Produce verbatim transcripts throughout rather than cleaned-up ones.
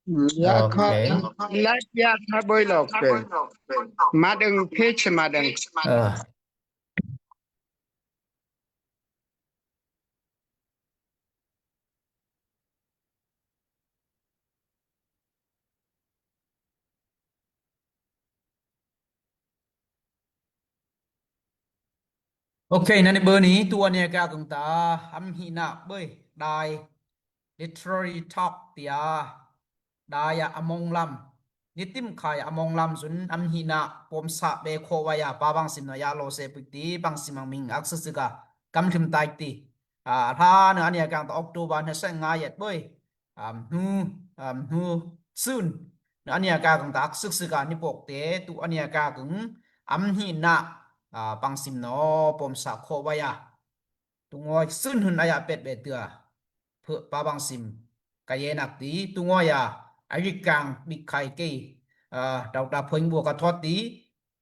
Ya, okay. Kha, live ya tha boi lok te. Madeng page madeng. Ah. Okay, nani bơni, tu ania kak kâng ta, amhina bơi, đài literary talk tia, đài a among lam, ni tim khai a among lam sun, amhina, pôm sa be kho wa ya, pa bang sim no ya lo se pik ti, bang sim ang ming, ak sik sik a, kam thim tai ti. A, tha nơ ania kak kâng ta October nơ seng nga yet bơi. Am, hnu, am, hnu, sun. Nơ ania kak kâng ta ak sik sik a ni pok te, tu ania kak kâng, amhina, a, bang sim no, pôm sa kho wa ya. Tu ngoi sun hun aya pet be tơ a. Phơ pa bang sim. Ka ye nak ti, tu ngoi a. Ai rik kang, bik khai kei. A, dau ta phơi bua ka thot ti.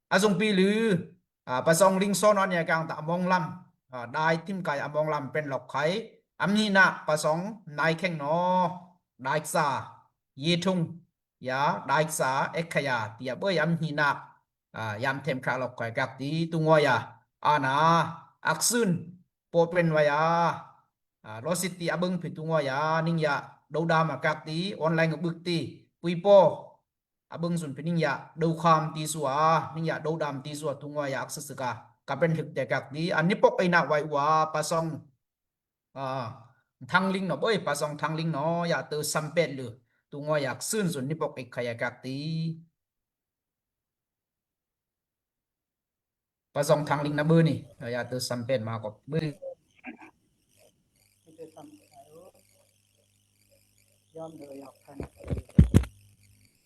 A sung pi lư, a, pasong ling son ania kak kâng ta among lam, a, đài tim khai among lam pen lok khai, amhina pasong nai kheng no, đài sa, ye thung, ya, đài sa, ek khaya, tia bơi amhina, a, yam them kha lok khai kak ti, tu ngoi a, ana, ak sun, pô pen wa ya, a, lo sit ti abâng pi tu ngoi a, ning ya, dâu dam a kak ti, online a bik ti, pui pô, abâng sun pi ning ya dâu kham ti sua, ning ya dâu dam ti sua tu ngoi a ak sik sik a. Ka pen hik te kak ti, an ni pok ei na wai wa pasong, a, thang ling no, bơi pasong thang ling no, ya tơ sam pet lư. Tu ngoi a ak sun sun ni pok ei khai a kak ti. Pasong thang ling na bơni, ya tơ sam pet ma kop bơi. Yom do yok kan.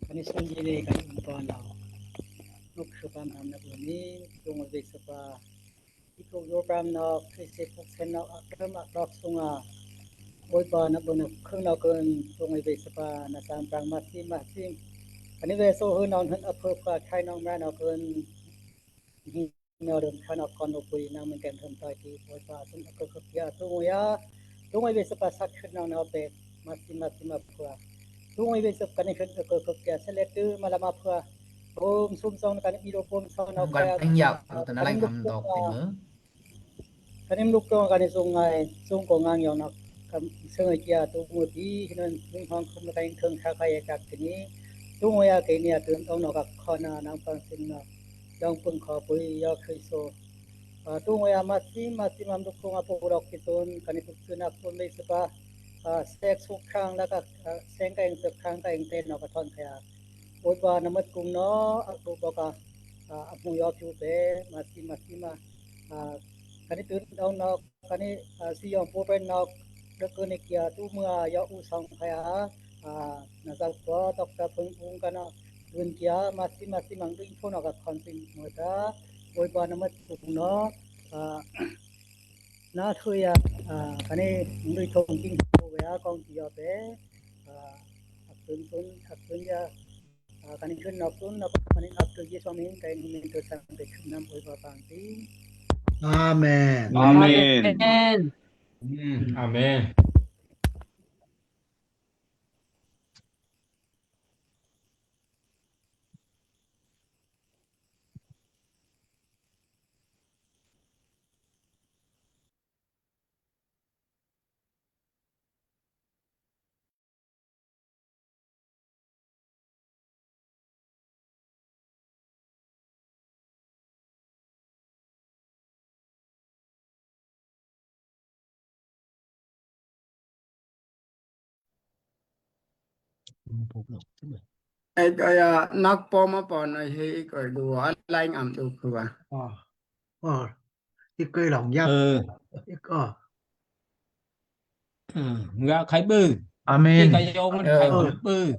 Kani sung ji ni kani um pon no. Nuk su pam am na bơni, tung oi be sapa. Iku yo pam no, kri se puk sen no, ak kem ak dok sung a. Oi ba na bơni, khung no kön, tung oi be sapa, na sam prang masi masi. Kani be so hơ no, hân a phơ pha, khai no, mra no kön. Nau dơm khan ok kon no pui nang mengken thơm toi ti poi pa sum akơ kơ kia tu ngoi a. Tu ngoi be sapa sak khut nang nau pe masi masi ma phua. Tu ngoi be sapa kani khut akơ kơ kia selet tu ma la ma phua. Om sum song kani ilo pom song nau kaya. Kani luk tong kani sung ngai sung ko ngang yong nau. Kam sung ai kia tu ngoi pi hinon ning hong khum kani kheng kha kaya kak kini. Tu ngoi a kini a tu ong nau kak khon a nang pang sing nau. Dong pung kho pui yo Kristo. A, tu ngoi a masi, masi mam duk tung a pulok ki tun, kani tuk tun ak tun lei sepa, a, sek suk khang la ka, a, seng ka eng sek khang ka eng ten no ka thon kaya. Oi ba na mat kung no, ak tu bok a, a, ak mu yo piu pe, masi, masi ma, a, kani tun dong no, kani, a, si yong pu pen nok dek kene kia tu mưa yo u song kaya, a, na zau tua tok ta pung pung kana dun kia masi masi mang ding pun ok a khon ping mưa ta, oi ba na mat pung no, a, na thui a, a, kani lui thong king pu ya kong kia pe, a, ak tun tun, ak tun ya, A, kani khun nok tun, nok kani ak tu Jisu min, kain himin tu sang te khun nam oi ba pang ti. Amen. Amen. Amen. Hmm, amen. Ê, kaya nak pom a pon a hi ko du a laing am du kua. Ơ. Ơ. Ơ. Ngă khai bư. Amen. Ơ.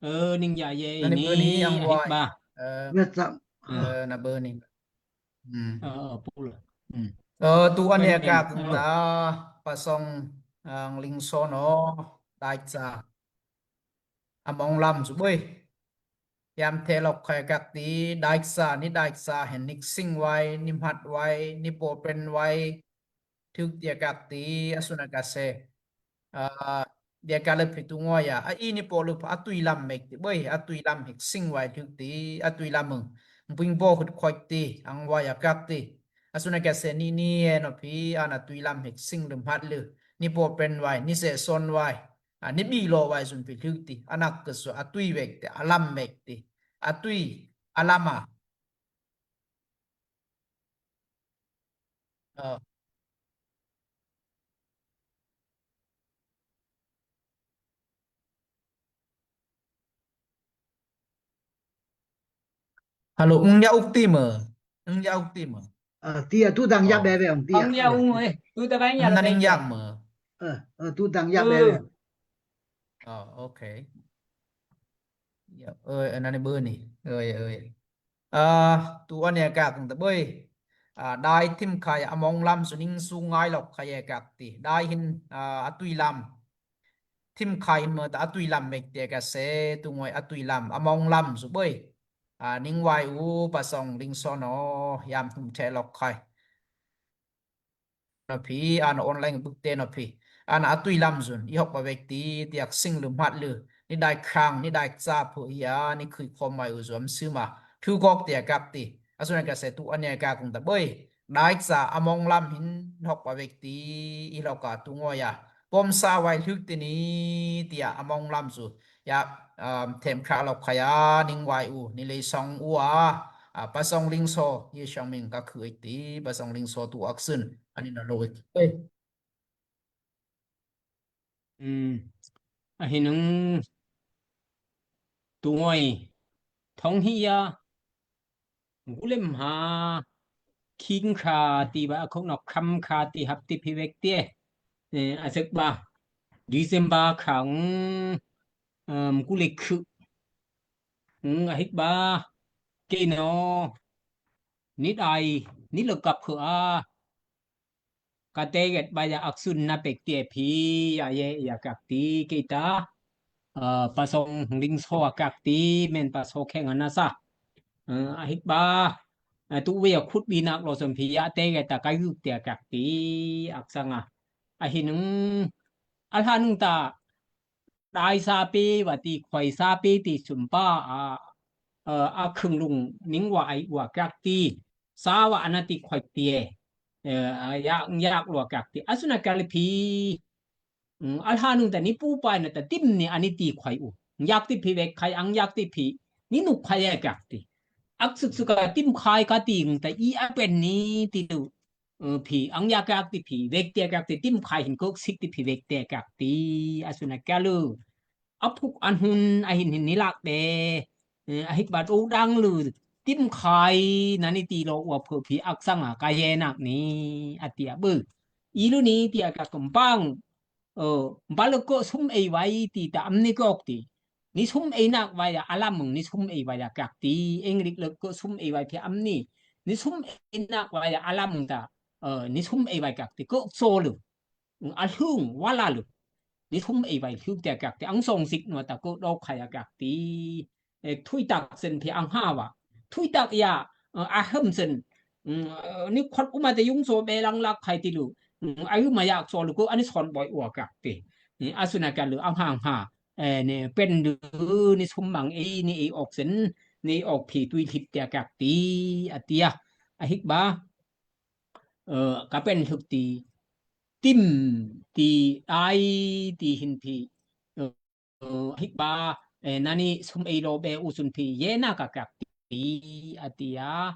Ơ, ning ya ye ni ba. Ơ, na bơ ni. Ơ, tu ania kak kâng ta pasong, ơ, ling so no, đai sa. Among lam su bơi. Yam the lok khai kak ti, đai sa, ni đai sa, hen nik sing wai, ni mhat wai, ni po pen wai. Thuk tia kak ti, a suna kase. Ơ, Dia kalap hi tu ngoya, a i ni po lup a tui lam mek ti, boi, a tui lam hik sing wai luk ti, a tui lam mung. Mping bo hut khoi ti, ang wai a kak ti. A suna ka se ni ni e no pi, a na tui lam hik sing lum hat lu. Ni po pen wai, ni se son wai. A ni bi lo wai sun pi luk ti, a nak ke su a tui wek ti, a lam mek ti. A tui, a lam a. Ơ. Halo, ung ya uk ti mơ. Ung ya uk ti mơ. Ơ, ti a tu dang ya be be ung ti a. Ung ya ung e, tu ta bai ya. Ung na ning ya mơ. Ơ, ơ, tu dang ya be be. Ơ, ok. Ya, ơi, ơ, nani bơ ni. Ơi, ơi. Ơ, tu ane kak ta bơi. Ơ, đai thim khai among lam su ning su ngai lok khai kak ti. Đai hin, ơ, a tui lam. Thim khai hin mơ ta a tui lam mek ti ka se tu ngoi a tui lam. Among lam su bơi. Ơ, ning wai u pa song ling so no yam thum che lok khai. No pi, a na online buk te no pi. A na a tui lam zun, i hok ba wek ti, ti ak sing lum hat lu. Ni đai khang, ni đai tsa phu ia, ni khui khom mai u zuam suma. Thu gok ti a kak ti. A suna ka se tu ane ka kung ta bơi. Đai tsa among lam hin hok ba wek ti, i lok a tu ngoya. Pom sa wai luk ti ni, ti a among lam zu. Ya, um, them kha lok khaya, ning wai u, ni lei song u a, a, pa song ling so, ye song ming ka khu ek ti, pa song ling so tu ak sun, ani na lo ek. Oi. Hmm. A hi nung tu ngoi, thong hi ya, Gulem ha, khing kha ti ba, a khong nok kham kha ti hap ti phi wek ti e. E, a sek ba, December khang, um, gulek khu. Um, a hik ba, kei no, nit ai, nit lok kap khu a. Ka teget ba ya ak sun na pek ti e phi, ya ye, ya kak ti, kei ta. Ơ, pa song ling so a kak ti, men pa so kheng a na sa. Ơ, a hik ba, ơ, tu we a khut bi nak lo som phi ya teget ta ka yuk ti a kak ti, ak sang a. A hi nung, a lha nung ta, đai sa pi wa ti khoi sa pi ti sum pa a, ơ, a khung lung ning wa ai wa kak ti. Sa wa a na ti khoi ti e. Ơ, a yak, yak lo kak ti. A suna ka le phi. Um, a lha nung ta ni pu pai na ta tim ni a ni ti khoi u. Yak ti phi wek khai ang yak ti phi. Ni nuk khai e kak ti. Ak suk suk a tim khai ka ti nung ta i a pen ni ti lu. Ơ, phi, ang ya kak ti phi, wek ti kak ti, tim khai hin kok sik ti phi, wek ti kak ti, a suna ka lu. A phuk an hun, a hin hin ni lak be, ơ, a hik ba tu dang lu, tim khai, na ni ti lo wa pho phi, ak sang a ka ye nak ni, a ti a bơ. I lu ni ti a kak kempang, Ơ, ba lơ kơ sum ei wai ti ta am ni kok ti. Ni sum ei nak wai a lam mung, ni sum ei wai a kak ti. Eng lik lơ kơ sum ei wai phi am ni. Ni sum ei nak wai a lam mung ta. Ơ, ni sum ei wai kak ti. Kơ so lu. A hlung, wa la lu. Ni sum ei wai hlung ti a kak ti. Ang song sik no ta kơ dok khai a kak ti. E, thui tak sen phi ang ha wa. Thui tak ya, e, a hem sen. Mm, e, ni khot u ma te yung so be lang lak khai ti lu. Mm, a yu ma yak so lu ko ani son boi ua kak ti. Ni a suna ka lu ang ha ang ha. E, ni pen du ni sum mang e, ni e ok sen, ni ok phi tui lip ti a kak ti, a ti a. A hik ba. E, ka pen luk ti. Tim ti ai ti hin phi. E, Ơ, hik ba, e, nani sum ei lo be u sun phi, ye na ka kak ti, a ti a.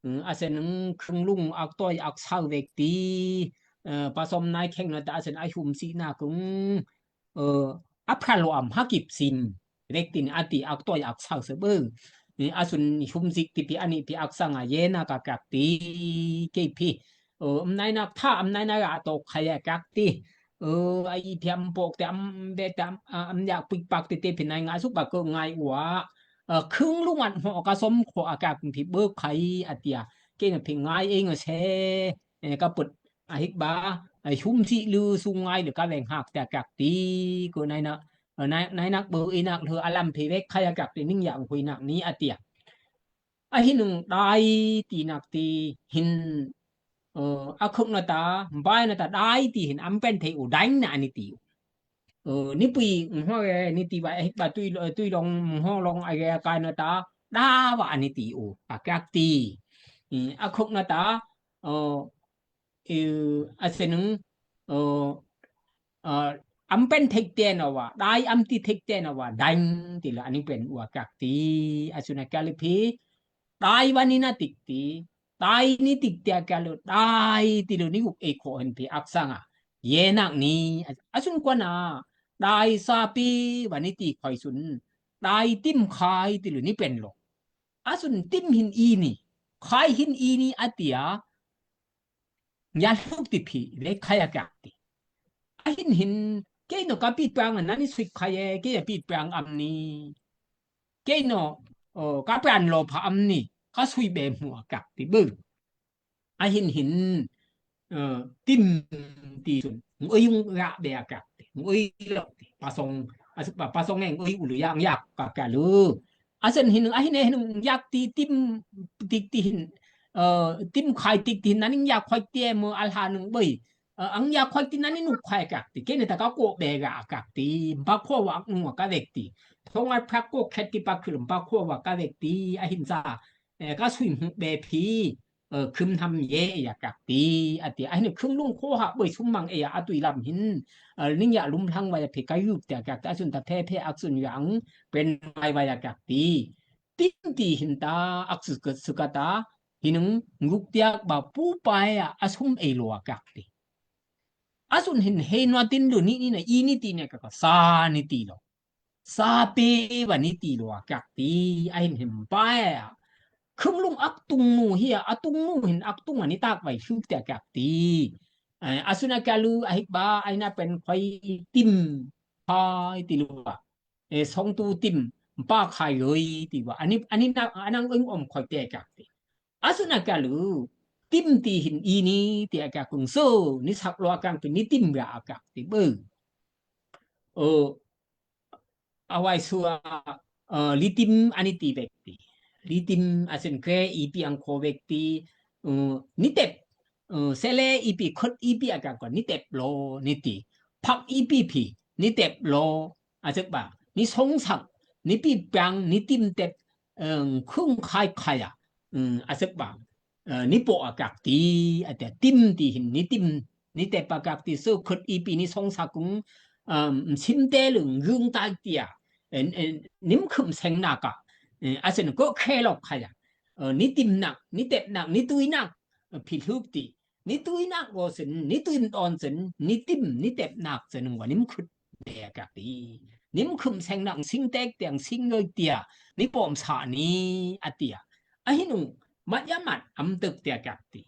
Ơ, a sen nung khung lung ak toi ak sau wek ti. Ơ, pa som nai kheng na ta a sen a hum si na kung. Ơ, a phra lo am ha kip sim. Wek ti ni a ti ak toi ak sau se bơ. Ni a sun hum sik ti phi ani phi ak sang a ye na ka kak ti. Kei phi. Ơ, am nai nak tha, am nai nak a tok khai a kak ti. Ơ, a i phi am pok te am be te am, a, am yak pik pak te te phi nai ngai suk ba kơ ngai ua. Ơ, khung lung an ho ka som kho a kak phi bơ khai a ti a. Kei na phi ngai e ngai se, e, ka put a hik ba, a hum si lu su ngai lu ka weng hak te a kak ti. Kơ nai na, ơ, nai, nai nak bơ i nak lu a lam phi wek khai a kak ti ning yang hui nak ni a ti a. A hin nung đai ti nak ti hin, ơ, a khuk na ta, mbai na ta đai ti hin, am pen thei u đaing na ani ti u. Ơ, ni pui, mm, hua ge, ni ti wa, eh, ba tui, ơ, tui long, mm, hua long, a ge, kai na ta, da wa, ani ti u, a kak ti. Mm, a khuk na ta, ơ, ơ, a sen nung, ơ, ơ, am pen thek te na wa, dai am ti thek te na wa, daing ti la, ani pen u a kak ti, a sun a kali pi, dai wa ni na tik ti, dai ni tik ti a kali, dai ti lu ni guk e ko hen pi ak sang a, ye nak ni, a sun kwa na, dai sa pi wa ni ti khoi sun, dai tim khai ti lu ni pen lo. A sun tim hin i ni, khai hin i ni a tia, nya hluk ti pi, le khai a kak ti. A hin hin, kei no ka pi pang a na ni sui khai e, kei a pi pang am ni. Kei no, ơ, ka pran lo pha am ni, ka sui be mu a kak ti bơ. A hin hin, ơ, tim ti sun, ngoi yung ra be a kak ti, ngoi lok ti, pa song, a su pa, pa song e ngoi u lu yang yak ka ka lu. A sen hin, a hin e hin yak ti tim, tik ti hin, ơ, tim khai tik ti hin, na ning yak khoi ti e mo al ha nung bơi. Ơ, ang yak khoi ti na ni nuk khai kak ti, kei ne ta ka ko be ra kak ti, ba ko wa nung wa ka vek ti. Thong a phak ko khet ti pa khul, ba ko wa ka vek ti, a hin sa, ơ, ka sui mu be pi, ơ, khum tham ye ya kak ti, a ti, a hin khung lung ko ha bơi sum mang e ya a tui lam hin, ơ, ning ya lum lhang wa ya pi ka yup ti a kak ti, a sun ta phe phe ak sun yang, pen mai wa ya kak ti. Tim ti hin ta, ak su ka, su ka ta, hin nung nguk ti ak ba pu pa ya, a sum e lo a kak ti. A sun hin he no tin lu ni ni na, i ni ti ne ka ka, sa ni ti lo. Sa pe wa ni ti lo a kak ti, a hin hin pa ya. Khum lung ak tung nu hi a, a tung nu hin ak tung a ni tak wai suk ti a kak ti. Ơ, a sun a ka lu, a hik ba, a hin a pen khoi tim, khai ti lu wa. Ơ, song tu tim, pa khai ơi ti wa. A ni, a ni na, a nang ưng om khoi te kak ti. A sun a ka lu, tim ti hin i ni ti a kak kung so, ni sak lo a kak ti, ni tim ra a kak ti bơ. Ơ, a wai sua, ơ, li tim a ni ti vek ti. Li tim a sen kre i pi ang ko vek ti, ơ, ni tep, ơ, sele i pi khot i pi a kak ko, ni tep lo, ni ti. Phak i pi pi, ni tep lo, a sek ba. Ni song sak, ni pi pang, ni tim tep, ơ, khung khai khai a, ơ, a sek ba. Ơ, ni po a kak ti, a tia tim ti hin, ni tim, ni tep a kak ti, so khut i pi ni song sa kung, ơ, sim te lung, gung tai tia, ơ, ơ, nim khum seng nak a, ơ, a sen ko khe lok khai a, ơ, ni tim nak, ni tep nak, ni tui nak, ơ, pi lhup ti, ni tui nak go sen, ni tui don sen, ni tim, ni tep nak sen, wa nim khut be a kak ti. Nim khum seng nak, sing tek tiang, sing ngơi tia, ni pom sa ni, a tia. A hin nung, mat ya mat, am tek ti a kak ti.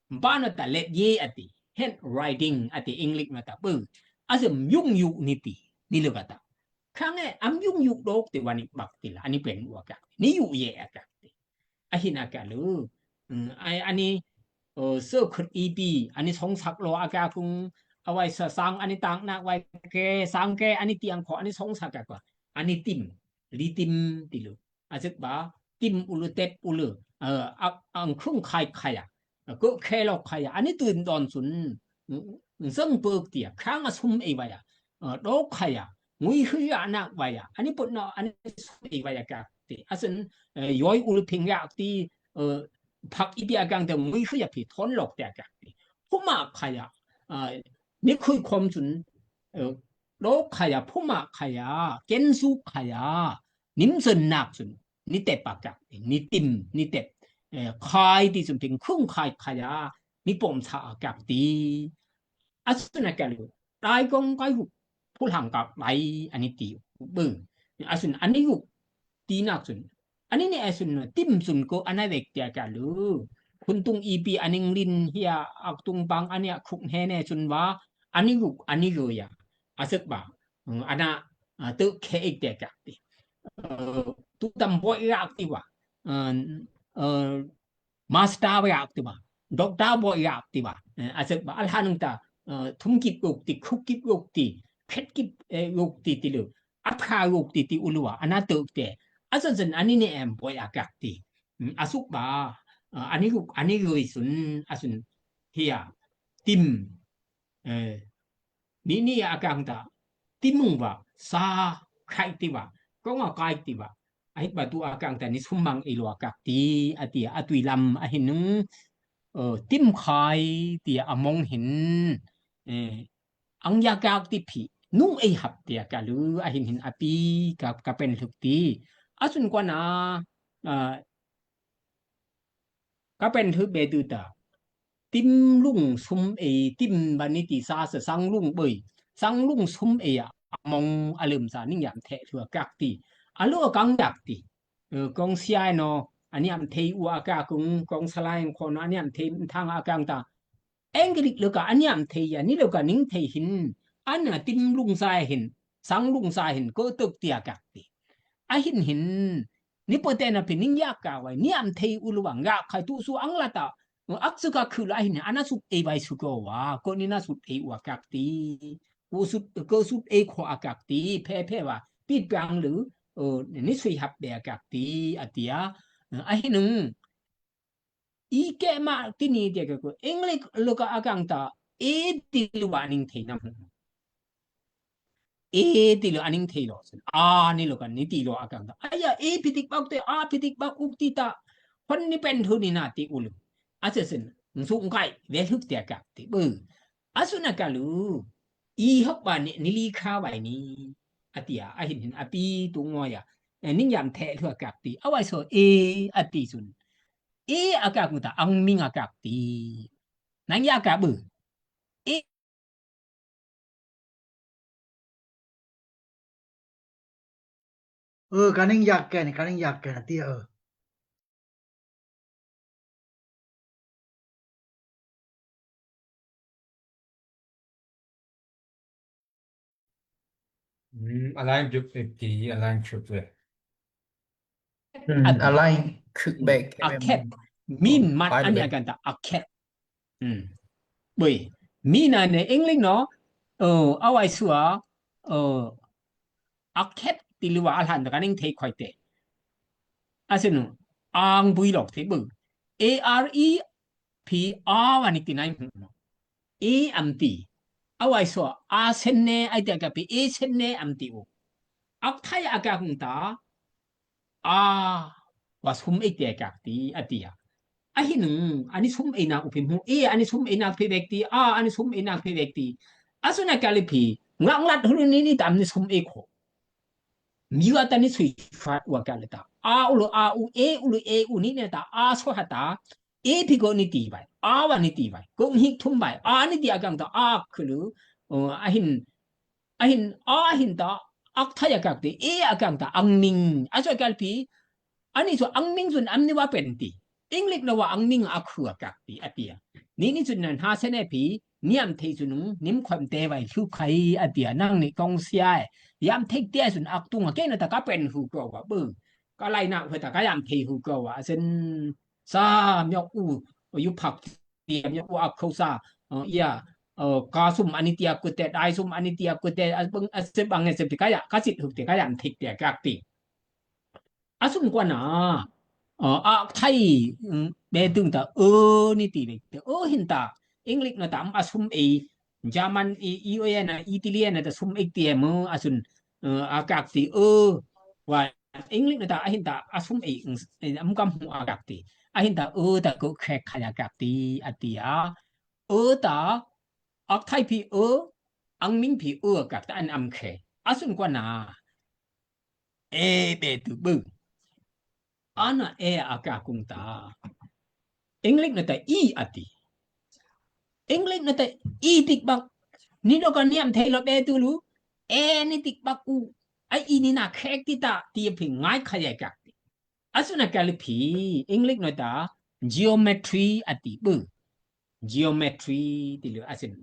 Ba na ta let ye a ti. Handwriting a ti English na ta bơ. A sem yung yu ni ti. Ni lu ka ta. Khang e, am yung yu dok ti wa ni bak ti la. Ani pen wa kak. Ni yu ye a kak ti. A hin a ka lu. Hmm, ai, ani, ơ, so khut i pi. Ani song sak lo a ka kung. A wai sa sang, ani tang nak wai ke, sang ke, ani tiang ko, ani song sak ka ko. Ani tim. Li tim ti lu. A sek ba, tim u lu tep u lu, ơ, ak, ang khung khai khai a, ơ, ko khe lok khai a, ani tui don sun, ơ, seng pek tia, khang a sum e wa ya, ơ, dok khai a, ngui hui a nak wa ya, ani put no, ani sum e wa ya kak ti, a sen, ơ, yoi u lu ping ya ti, ơ, phak i pi a kang te ngui hui a pi thon lok tia kak ti, phuma khai a, ơ, ni khui khom sun, ơ, dok khai a, phuma khai a, ken su khai a, nim sen nak sun, ni tep a kak, ni tim, ni tep, ơ, khai ti sun ting khung khai khai a, ni pom sa a kak ti. A sun a ka lu, dai kong kai hu, phu lang kak dai, ani ti, bơ. A sun, ani hu, ti nak sun. Ani ne a sun, tim sun ko, ana vek tia ka lu. Khun tung i pi, ani ngin hia, ak tung pang, ani a khuk he ne sun wa, ani hu, ani hu ya. A sek ba. Ơ, ana, ơ, tơ khe ik te kak ti. Ơ, tu tam boi rak ti wa. Ơ, ơ, master boi rak ti wa. Doctor boi rak ti wa. Ơ, a sek ba al hanung ta, ơ, thum kip gok ti, khuk kip gok ti, khet kip, ơ, gok ti ti lu. Ap kha gok ti ti u lu wa. Ana tơ te. A sen sen ani ne em boi a kak ti. Hmm, a suk ba. Ơ, ani gok, ani goi sun, a sun. Hia. Tim. Ơ, Ni ni a kang ta. timung wa, sa, khai ti wa, kong a kai ti wa. Ahit wa tu a kang ta ni sum mang ei lo a kak ti, a ti a tui lam a hin nung, ơ, tim khai ti a mong hin, ơ, ang ya kak ti phi, nung ei hap ti a ka lu, a hin hin a pi, ka, ka pen luk ti. A sun kwa na, ơ, Ka pen thư be tư ta. Tim lung sum ei, tim ba ni ti sa sa sang lung bơi. Sang lung sum ei a, a mong a lơm sa ning yam thê thua kak ti. A lu a kang yak ti. Ơ, kong siai no, a niam thei ua kak kung, kong salai kho no, a niam thei thang a kang ta. Eng ke lik lo ka a niam thei ya, ni lo ka ning thei hin. An a tim lung sa hin, sang lung sa hin, ko tuk ti a kak ti. A hin hin, ni pô te na phi ning yak ka wai, niam thei u lu wang yak khai tu su ang la ta. Ak su ka khư la hin, a na sut ei wai su ko wa, ko ni na sut ei ua kak ti. Ko sut, ko sut ei kho a kak ti, phe phe wa, pit pang lu, ơ, ni sui hap be a kak ti, a ti a. Ơ, a hin nung. I ke ma ti ni te ke ko. English lo ka a kang ta. E ti lu wa ning thei nam. E ti lu a ning thei lo. A ni lo ka ni ti lo a kang ta. Aya e phi tik bak te a phi tik bak uk ti ta. Hon ni pen thu ni na ti u lu. A se sen. Sung kai. Ve huk te a kak ti. Bơ. A su na ka lu. I hok ba ni, ni li kha wai ni. A ti a. A hin hin a pi tu ngo ya. E, ning yam thê thua kak ti. A wai so e a ti sun. E a kak ta, ang ming a kak ti. Nang ya kak bơ. E. Ơ, ka ning yak ke ni, ka ning yak ke na ti ơ. Hmm, a lain jŭp e ti, a lain jŭp e. Hmm, a lain khŭk bek. A khet. Min mat ani a kang ta a khet. Hmm. Bơi. Min ani English no. Ơ, a wai sua. Ơ, a khet ti lu wa a lhan ta ka ning thei khoi te. A sen nu. Ang bui lok thei bơi. A R E phi a wa ni ti nai mu. E am ti. A wai so a sen ne ai te ka phi e sen ne am ti u. Ak thai a kak ta. A wa sum ei te kak ti a ti a. A hin nung, ani sum ei na u phi mu. E ani sum ei na phi wek ti. A ani sum ei na phi wek ti. A su na ka li phi. Ngak lat hulu ni ni tam ni sum ei kho. Miwa ta ni sui fat wa ka li ta. A u lu a u e u lu e u ni ne ta. A so ha ta. E phi ko ni ti bai. A wa ni ti bai. Ko hik thum bai. A ni ti a kang ta a khulu. Ơ, a hin. A hin, a hin ta. Ak thai a kak ti. E a kang ta. Ang ming. A so ka li phi. Ani so ang ming sun am ni wa pen ti. English no wa ang ming a khua kak ti a ti a. Ni ni sun nan ha se ne phi, niam thei sun nung, nim khom te wai su khai a ti a nang ni kong sia e. Yam thei te sun ak tung a ke na ta ka pen hu ko wa bơ. Ka lai na hu ta ka yam thei hu ko wa a sen sa myo u, yu phak ti myo u ak khâu sa. Ơ, ia, ơ, ka sum ani ti a ku te, dai sum ani ti a ku te, a bang, a se bang e se ti ka ya, ka sit hu te ka yam thei te kak ti. A sun kwa na, ơ, ak thai, ơ, be tưng ta, ơ, ni ti wek ti, ơ, hin ta, English na ta, a sum ei, German, i, i, o, na, Italian na ta sum ei ti, ơ, a sun, ơ, a kak ti, ơ, wa, English na ta, a hin ta, a sum ei, ơ, am kam hu a kak ti, a hin ta, ơ, ta ko khek khai a kak ti, a ti a, ơ, ta, ak thai phi, ơ, ang ming phi, ơ, a kak ta, an am khe, a sun kwa na, E be tư bư. Ana e a ka kung ta. English na ta i a ti. English na ta i tik bak. Ni do ka niam thei lo be tư lu. E ni tik bak u. A i ni na khek ti ta ti phi ngai kha ye kak ti. A su na ka li phi. English na ta geometry a ti bư. Geometry ti lu a sen.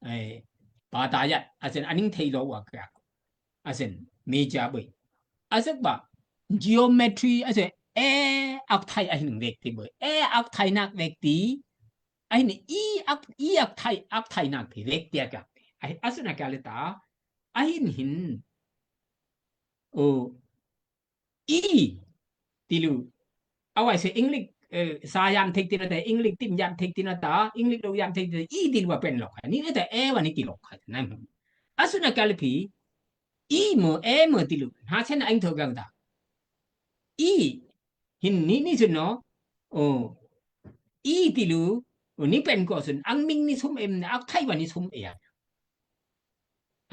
E, ba ta yat, a sen aning thei lo wa kak. A sen, mi ja bơi. A sen ba, geometry, a sen, e, ak thai a hin wek ti bơi. E, ak thai nak wek ti. A hin i ak, i ak thai, ak thai nak ti wek ti a kak. A, a sen a ka li ta. A hin hin. O, I, ti lu. A wai se English, e, sa yam thek ti na ta, English tim yam thek ti na ta, English lo yam thek ti na ta, i ti lu a pen lok. Ni na ta e wa ni ti lok. Nan. A su na ka li phi, I mo, e mo tilu. Hna sen aing thok gang ta. I. Hin ni ni sun no. O. I tilu. O ni pen ko sun. Ang ming ni sum em na ak thai wa ni sum e.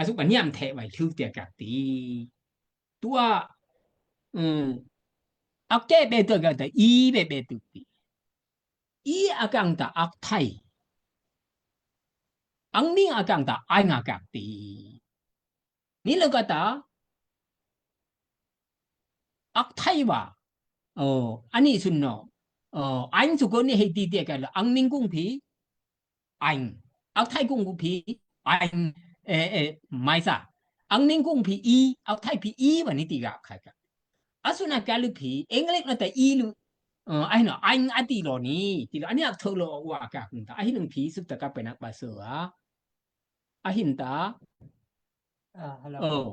Asuk ba niam the wai thuk tia kak ti. Tua. Hmm. Ak te be to gang ta. I be be tu ti. I akang ta ak thai. Ang ming akang ta aing akak ti. Ni lo kata ak thai wa. O, ani sun no. O, aing su ko ni hei ti tia kak lo. Ang ming kung phi. Aing. Ak thai kung phi. Aing. E, e, mai sa. Ang ming kung phi i. Ak thai phi i wa ni ti ga kak. Asuna kali phi, English no ta i lu. Eh, ahi no, aing ati lo ni. Ti lo, ani ak thok lo wa ka kung ta. Ahi nung phi, suk ta ka penak baso a. Ahin ta. Ah, hello. Oh.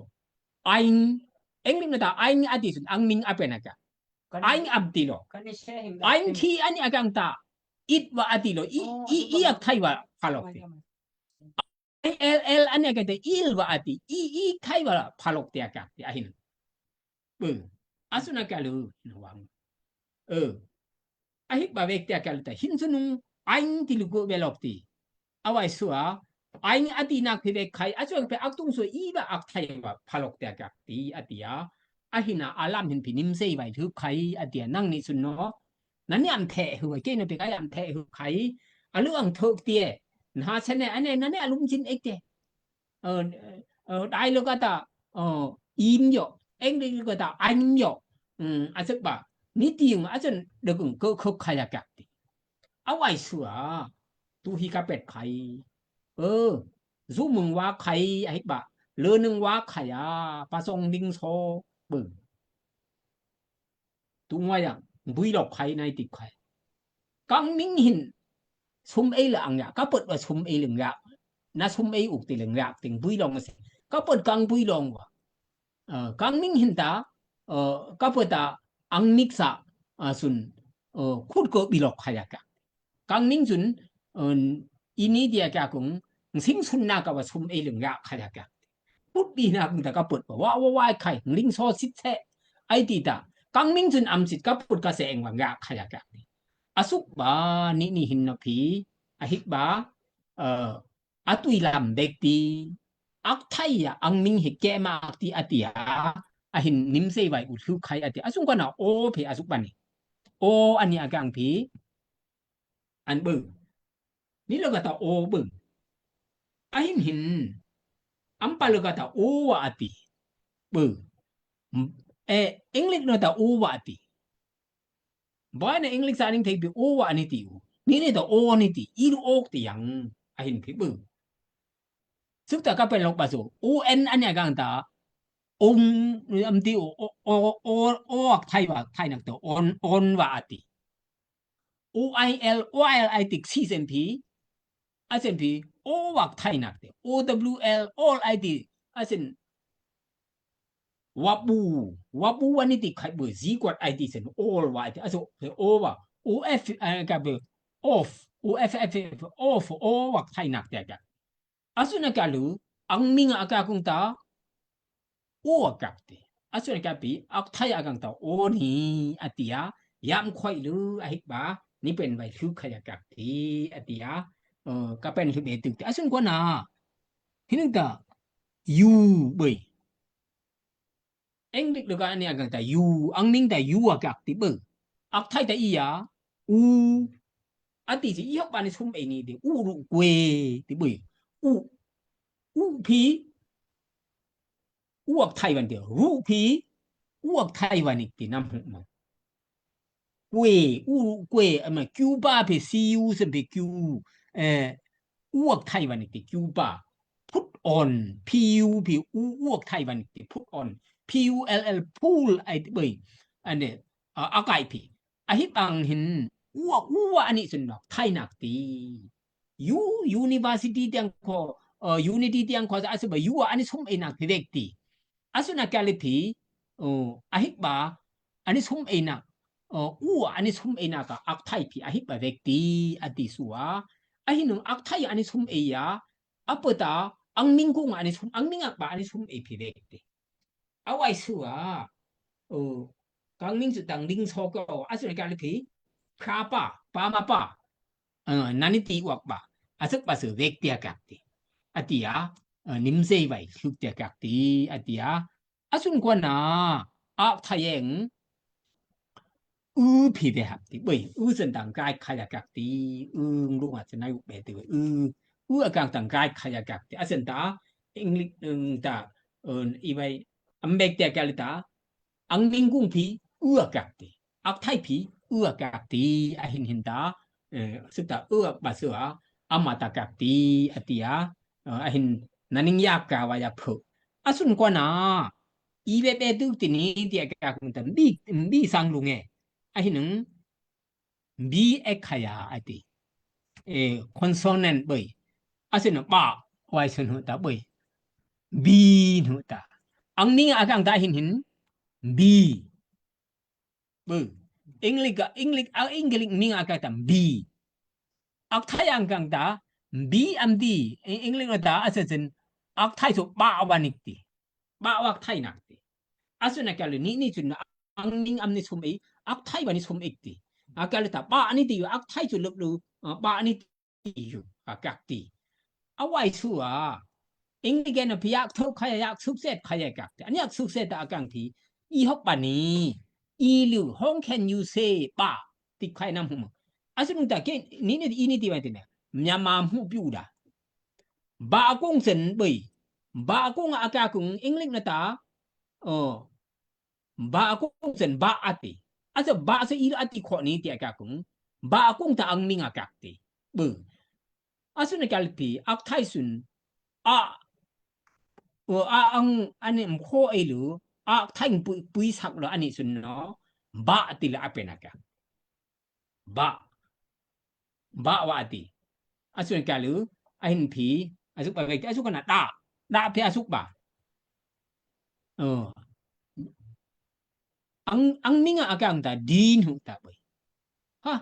Aing. English no ta aing ati sun, ang ming apenaka. Aing abti lo. Aing ki ani akang ta. It wa ati lo. I, i, i ak thai wa phalok ti. Ai el el ane kete il wa ati, i i kai wa phalok tia kak ti ahin. Bơ. Asuna kalu, no wang. Ơ. Ahik ba wek tia kalu ta hin sunung, aing ti luku belok ti. Awai sua, aing ati nak phi wek kai, asua pe ak tung sua i wa ak thai wa phalok tia kak ti atia. Ahina alam hin phi nim sei wai thup khai atia nang ni sun no. Nani am the hu, ke no pe kai am the hu khai. Alu ang thok tie. Nha sene ane nani alum jin ek te. Ơ, ơ, dai lo kata, ơ, im yo. Eng dai lo kata, aim yo. Hmm, asek ba. Ni tieng asen dekeng ke khok khai a kak ti. Awai sua. Tu hi kapet khai. Ơ, zu meng wa khai, ahik ba. Le neng wa khai a. Pasong ding so. Bơ. Tu ngwai yang, bui lok khai nai ti khai. Kang ming hin, sum ei la ang ya, ka pet wa sum ei leng ya. Na sum ei uk ti leng ya, ting bui long se. Ka pet kang bui long wa. Eh, kang ming hin ta, eh, ka pet ta ang mik sa, eh, sun, eh, khut ko bi lok khai ya ka. Kang ming sun, eh, ini dia ka kung, sing sun na ka wa sum ei leng ya khai ya ka. Put bi na kung ta ka put wa, wa, wa, wa, khai, ling so sit se. Ai ti ta. Kang ming sun am sit ka put ka se eng wa nga khai ya ka. Asuk ba, ni, ni hin no phi, ahik ba, eh, atui lam bek ti, ak thai ya, ang ming hik ke ma ak ti atia, ahin nim sei wai u thu khai atia. Asung ko na o phi asuk ba ni. O ani akang phi, an bơ. Ni lo kata o bơ. Ahin hin. Ampa lo kata o wa ati. Bơ. M-, eh, English no ta o wa ati. Boy na English sa ning thei bi o wa ani ti u. Ni ni ta o ani ti. I lu ok ti yang. Ahin phi bơ. Suk ta ka pen lok ba so. O N ani akang ta. Ong, am ti o, o, o, o, o ak thai wa, thai nak to. On, on wa ati. O I L, O I L ai tik si sen phi. A sen phi, o wak thai nak te. O W L, ol ai ti. A sen, wabu, wabu wani ti khai bơ, zi kwat ai ti sen, ol wa ai ti. A so, o wa, o f, a, ka bơ, of, o f, f, f, of, o wak thai nak te ka. Asuna kalu, ang ming a ka kung ta, o a kak ti. Asuna kapi, ak thai a kang ta, o ni, atia, yam khoi lu, ahik ba, ni pen bai lu khai a kak ti, atia, eh, ka pen lu be tuk ti. Asun ko na, hinung ta, yu, bơi. Eng dik deka ani a kang ta yu, ang ming ta yu a kak ti bơ. Ak thai ta i ya, u. Ati si i hok bani sum e ni de, u ru kue, ti bơ. U, u phi, u ak thai wan ti, ru phi, u ak thai wan ik ti nam huk ma. Kue, u, kue, ama, Cuba phi, C U, sem phi, Cu, eh, u ak thai wan ik ti, Cuba. Put on, P U, phi, u, u ak thai wan ik ti, put on. P U L L, pull, ai ti bơi. Ane, a, ak ai phi. Ahip ang hin, u, u, ani sun nok, thai nak ti. U, university tiang ko, eh, unity tiang ko, asu ba, u, ani sum e nak ti dek ti. Asuna kali phi, o, ahik ba, ani sum e na, o, u ani sum e na ka ak thai phi, ahik ba wek ti, ati sua, ahinung ak thai ani sum e ya, apeta, ang ming kung ani sum, ang ming ak ba ani sum e phi wek ti. A wai sua. O, kang ning su tang ling so ko. A su na kali pi. Ka pa, pa ma pa. Ơ, nani ti wak ba. A suk ba su wek tia kak ti. A tia. Ơ, nim sei wai suk tia kak ti. A tia. A sun kwa na. A thai eng. Ư pi de hap ti. Bơi. Ư sen tang kai kaya kak ti. Ư nglung a sen ai uk be ti. Ư. Ư a kang tang kai kaya kak ti. A sen ta. English ưng ta. Ơ, i wai. Am bek tia kali ta. Ang ning kung pi, ư a kak ti. Ak thai pi, ư a kak ti, a hin hin ta, ơ, suk ta ư a ba sua, a ma ta kak ti, a tia, ơ, a hin, na ning yak ka wa yak pho. A sun kwa na, i be be duk ti ni, tia kak kung ta, bi, bi sang lung e. A hin nung, bi e kaya a ti. E, consonant bơi. A sun ba, wai sun hu ta bơi. Bi hu ta. Ang ning a kang ta hin hin. Bi. Bơi. English a, English a, English ning a kang ta bi. Ak thai ang kang ta. Bi am ti. Eng-, English ta a sen sen. Ak thai su ba wa nik ti. Ba wa ak thai nak ti. A su na kali ni ni sun ang ning am ni sum e. Ak thai wa ni sum ek ti. A kali ta ba ni ti ak thai su lup lu. Ơ, ba ni ti yu, a kak ti. A wai sua. Ing ni gen a pi yak thok kaya yak sukset kaya kak ti. An yak sukset ta a kang ti. I hok ba ni. I lu, hong can you say ba. Ti kai nam hum. A su nung ta ke, ni ni i ni ti wai ti ne. Mya ma hum piu da. Ba kung sen bơi. Ba kung a kak kung English na ta. Ơ. Ba kung sen ba a ti. A se ba se i lu a ti kho ni ti a kak kung. Ba kung ta ang ning a kak ti. Bơi. A sun a kali pi, ak thai sun. A, o, a ang, a ni mkho e lu, ak thai pui, pui sak lu a ni sun no. Ba ti lu a pe na ka. Ba. Ba wa ti. A sun a kali, a hin pi, a suk ba wek, a suk na da. Da pi a suk ba. Ơ. Ang, ang ning a kang ta, di hu ta bơi. Ha,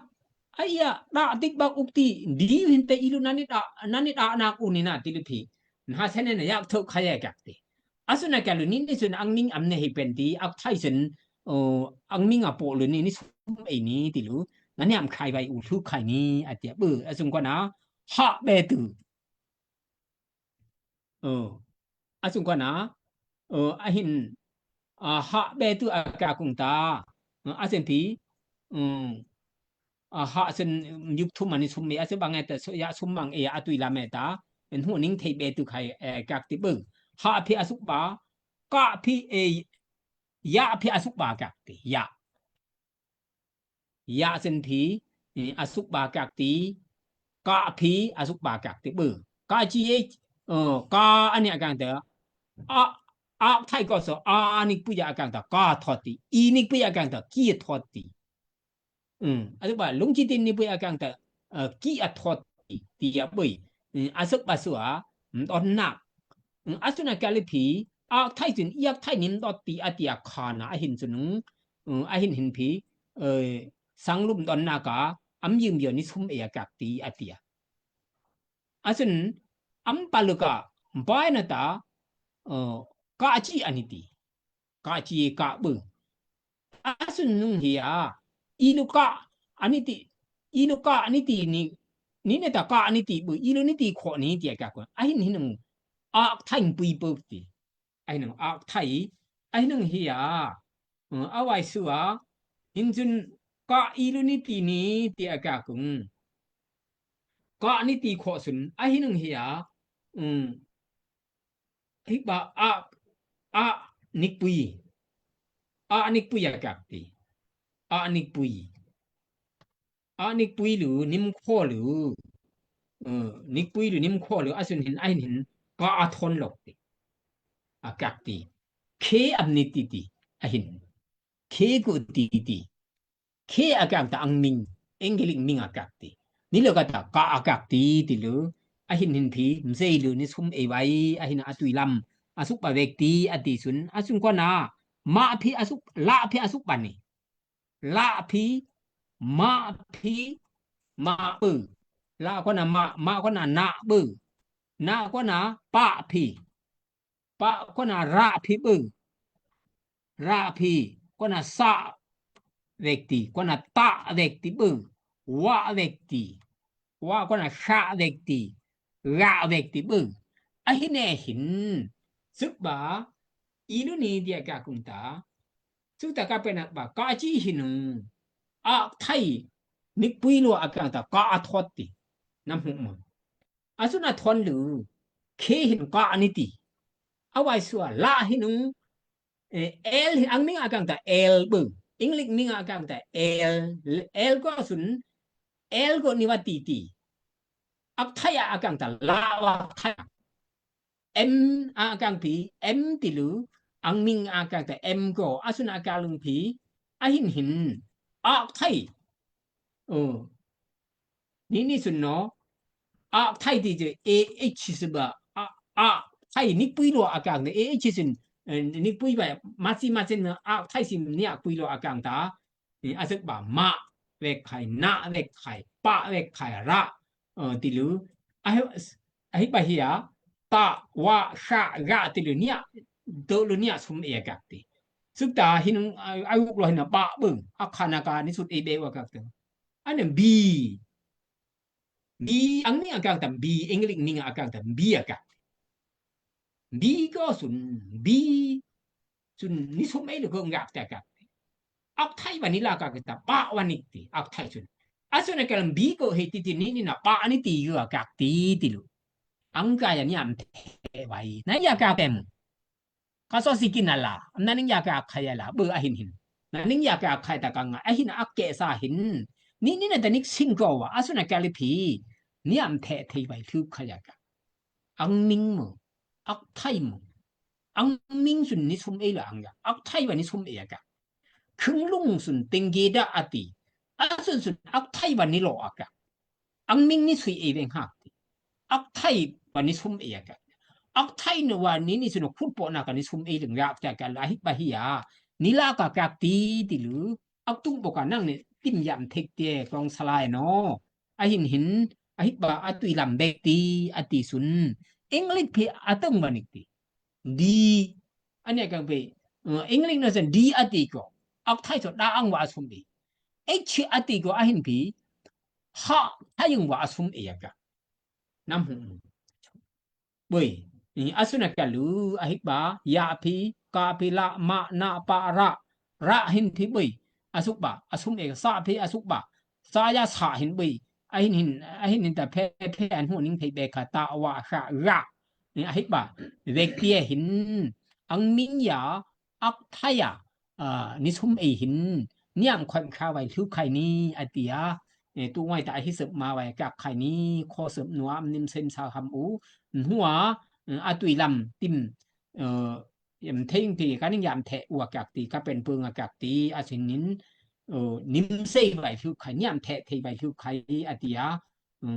a ia, da tik bak uk ti, di hin te i lu nani da, nani da nak u ni na ti lu pi. Na sen ne na yak thok kaya kak ti. A su na kali ni ni sun ang ning am ne hi pen ti, ak thai sun, ơ, ang ning a po lu ni ni sum e ni ti lu. Nani am kai wai u thuk kai ni, a tia bơi, a sun kwa na, ha be tu. Ơ, a sun kwa na, ơ, a hin, a ha be tu a kak kung ta, ơ, a sen pi, ơ, a ha sen, ơ, yup thum a ni sum me, a sen bang e ta, so, ya sum mang e, a tui la me ta, en hu ning thei be tu kai, e, kak ti bơi. Ha pi a suk ba, ka pi e, ya pi a suk ba kak ti, ya. Ya sen pi, e, a suk ba kak ti, ka pi a suk ba kak ti bơi. Ka ci e, ơ, ka a ni a kang ta. A, a thai ko so, a nik pui a kang ta, ka thot ti. I nik pui a kang ta, ki thot ti. Ơ, a suk ba, lung ci ti nik pui a kang ta, ơ, ki a thot ti, ti a bơi. Ơ, a suk ba sua, mtot nak. Ơ, a su na kali pi, ak thai sun, i ak thai ni mtot ti a tia ka na, a hin sun nung, ơ, a hin hin pi, ơ, sang lu mtot nak a, am yum yo ni sum e a kak ti a tia. A sun, am pa lu ka, mpai na ta, ơ, ka ci a ni ti. Ka ci ka bơi. A sun nung hia. I lu ka, a ni ti. I lu ka, a ni ti ni. Ni ne ta ka, a ni ti bơi. I lu ni ti kho ni ti a kak kung. A hin hin nung. Ak thai pui bơi ti. A hin nung ak thai. A hin nung hia. Ơ, a wai sua. Hin sun ka i lu ni ti ni ti a kak kung. Ka ni ti kho sun. A hin nung hia. Ơ. Hik ba a, a nik pui. A nik pui a kak ti. A nik pui. A nik pui lu, nim kho lu. Ơ, nik pui lu, nim kho lu, a sun hin, a hin hin. Ka a thon lok ti. A kak ti. Khe am ni ti ti. A hin. Khe ku ti ti. Khe a kak ta ang ning, English ning a kak ti. Ni lu ka ta ka a kak ti ti lu, a hin hin pi, msei lu ni sum e wai, a hin a tui lam, a suk ba wek ti, a ti sun, a sun kwa na, ma pi a suk, la pi a suk ba ni. La pi, ma pi, ma bơi. La kwa na ma, ma kwa na na bơi. Na kwa na pa pi. Pa kwa na ra pi bơi. Ra phi, kona sa wek ti, kona ta wek ti bơ, wa wek ti, wa kona sa wek ti, ga wek ti bơ. A hin e hin, sŭk ba, i lu ni dia ka kung ta, sŭk ta ka pe na ba, ka chi hin, a thai, nik pui lo a kang ta, ka a thot ti, nam hu mo. A sŭn a thon lu, khe hin ka ni ti. A wai sua la hin, Eh, L, ang ming a kang ta L bơ. English ming a kang ta L. L ko sŭn, L ko ni wa ti ti. Ak thai a kang ta la wa thai. M a kang phi, M ti lu. Ang ming a kang ta M ko. A sŭn a kang lŭng phi. A hin hin. Ak thai. Ơ. Ni ni sŭn no. Ak thai ti je A H sŭn ba. A, ak thai nik pui lo a kang ne A H sŭn. Eh, nik pui ba. Masi masi na ak thai sŭn ni ak pui lo a kang ta. Ni a sŭk ba ma wek khai, na wek khai, pa wek khai, ra. Ơ, ti lu. A hi, a hi ba hia. Ta, wa, sa, ga ti lu ni a. Do lu ni a sŭm e a kak ti. Sŭk ta hin, a, a uk lo hin a ba bơ. A kha na ka ni sŭt e be wa kak ti. Ane bi. Bi, ang ming a kang ta bi, English ming a kang ta bi a kak. Bi ko sŭn, bi sŭn ni sŭm e lu ko ngak ta kak. Ak thai wa ni la kak ta, ba wa nik ti, ak thai sŭn. A sŭn a kal bi ko he ti ti ni ni na ba ni ti yo a kak ti ti lu. Ang ka ya ni am te wai. Na ya kak tem. Ka so si kin a la, na ning ya ka ak khai a la, bơ a hin hin. Na ning ya ka ak khai ta ka nga, a hin ak ke sa hin. Ni ni na ta nik sing ko wa, a sŭn a kal phi. Ni am the thei wai thu khai a ka. Ang ming mo, ak thai mo. Ang ming sŭn ni sŭm e la ang ya, ak thai wa ni sŭm e a ka. Khŭng lŭng sŭn teng ge da a ti. A sŭn sŭn ak thai wa ni lo a ka. Ang ming ni sui e weng hak ti. Ak thai wa ni sŭm e a kak. Ak thai ni wa ni ni sŭn khut po na ka ni sŭm e lŭng yak ta ka la hik ba hia. Ni la ka kak ti ti lu. Ak tung po ka nang ni tim yam thek te kong salai no. A hin hin. A hik ba a tui lam bek ti a ti sŭn. English phi a tong wa nik ti. Di. Ane kang phi. Ơ, English no sŭn di a ti ko. Ak thai so da ang wa a sŭm e. H a ti ko a hin phi. Ha, thai ang wa a sŭm e a ka. Nam hu. Bơi. Ni a sŭn a ka lu, a hik ba, ya phi, ka phi la, ma, na, pa, ra. Ra hin phi bơi. A sŭk ba, a sŭm e, sa phi a sŭk ba. Sa ya sa hin bơi. A hin hin, a hin hin ta phe, phe an hu ning thei be ka ta wa sa ra. Ni a hik ba. Wek ti e hin. Ang ming ya, ak thai a, a, ni sŭm e hin, ni am khon kha wai thu khai ni a ti a, e, tu ngoi ta hi sŭp ma wai kak khai ni, kho sŭp nuam nim sem sa ham u, hua, e, a tui lam tim, e, yam theng ti, ka ning yam the u a kak ti, ka pen pung a kak ti, a sin nin, e, nim sei wai thu khai, ni am the thei wai thu khai a ti a, e,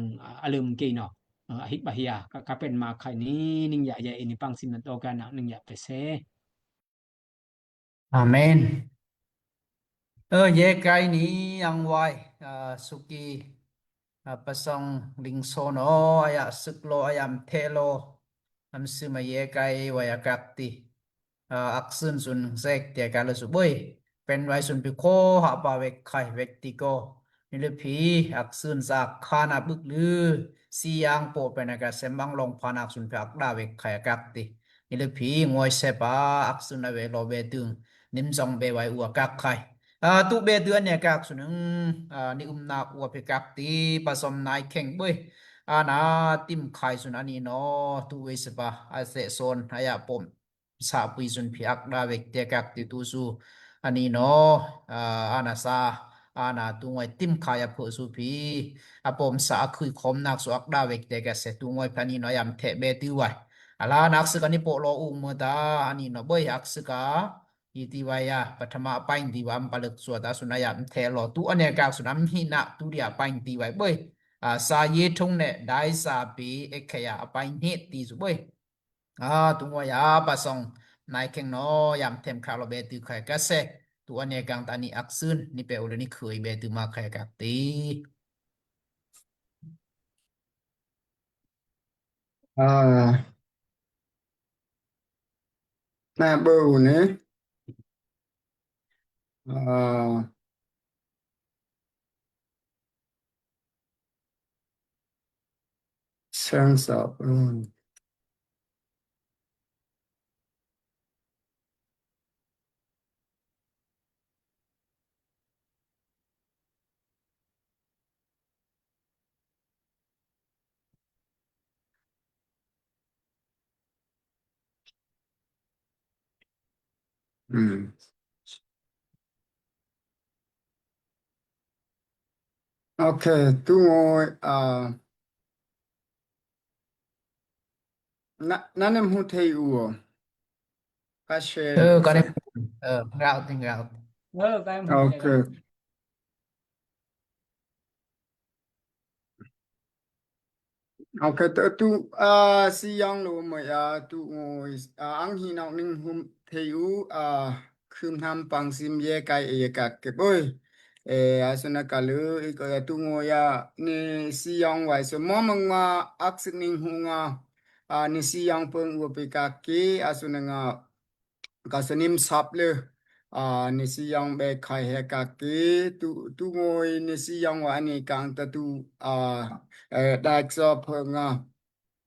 a lum ke no, e, a hik ba hia, ka, ka pen ma khai ni, ning ya ya e ni pang sin na to ka na ning ya pe se. Amen. Ơ, ye kai ni ang wai, a, suki, a, pasong ling so no, a ya sŭk lo, a ya mthe lo, am sŭ ma ye kai wai a kak ti. A, ak sŭn sŭn sek te ka lo su bơi. Pen wai sŭn pi ko ha pa wek khai wek ti ko. Ni le phi, ak sŭn sa kha na bŭk lu, si yang po pen a ka sem bang long pha nak sŭn phi ak da wek khai a kak ti. Ni le phi, ngoi se pa, ak sŭn a we lo be tŭng, nim song be wai u a kak khai. A, tu be tŭ ane kak sŭn, a, ni um nak u a phi kak ti, pa som nai kheng bơi. A, na tim khai sŭn ani no, tu we se pa, a se son, a ya pom. Sa pui sŭn phi ak da wek te kak ti tu su. Ani no, a, ana sa, ana tu ngoi tim khai a pho su phi. A pom sa a khui khom nak su ak da wek te kak se tu ngoi phi ani no yam the be ti wai. A la nak sŭk ani po lo ung mo ta, ani no bơi ak sŭk a. I ti wai a, pathama a pain ti wam palek sua ta sŭn a yam the lo. Tu ane kak sŭn am hi na tu dia pain ti wai bơi. A, sa ye thong ne, dai sa pi, ek khe ya a pain he ti su bơi. A, tu ngoi a, pa song, nai kheng no, yam them kha lo be tŭ khai ka se, tu ane kang ta ni ak sŭn, ni pe u le ni khui be tŭ ma khai kak ti. A, na bơ u ne, Uh, sense of, mm. Hmm. Okay, tu ngoi, ah, na, nane mhu thei u o. Ka share. Ơ, ka ne, ơ, ngrau, ngrau. Ơ, ka ne mhu thei. Okay. Okay, tu, tu, ah, si yong lo mo ya, tu ngoi, ah, ang hi nok ning hum thei u, ah, khum nam pang sim ye kai e ka ke boi. E, a suna ka lu, i ko ya tu ngoi ya, ni si yong wai so mo mong ma ak sik ning hu nga, ah, ni si yong peng u pe ka ke, a suna nga, ka sunim sap le, ah, ni si yong be khai he ka ke, tu, tu ngoi ni si yong wa ni kang ta tu, ah, eh, dak so phe nga,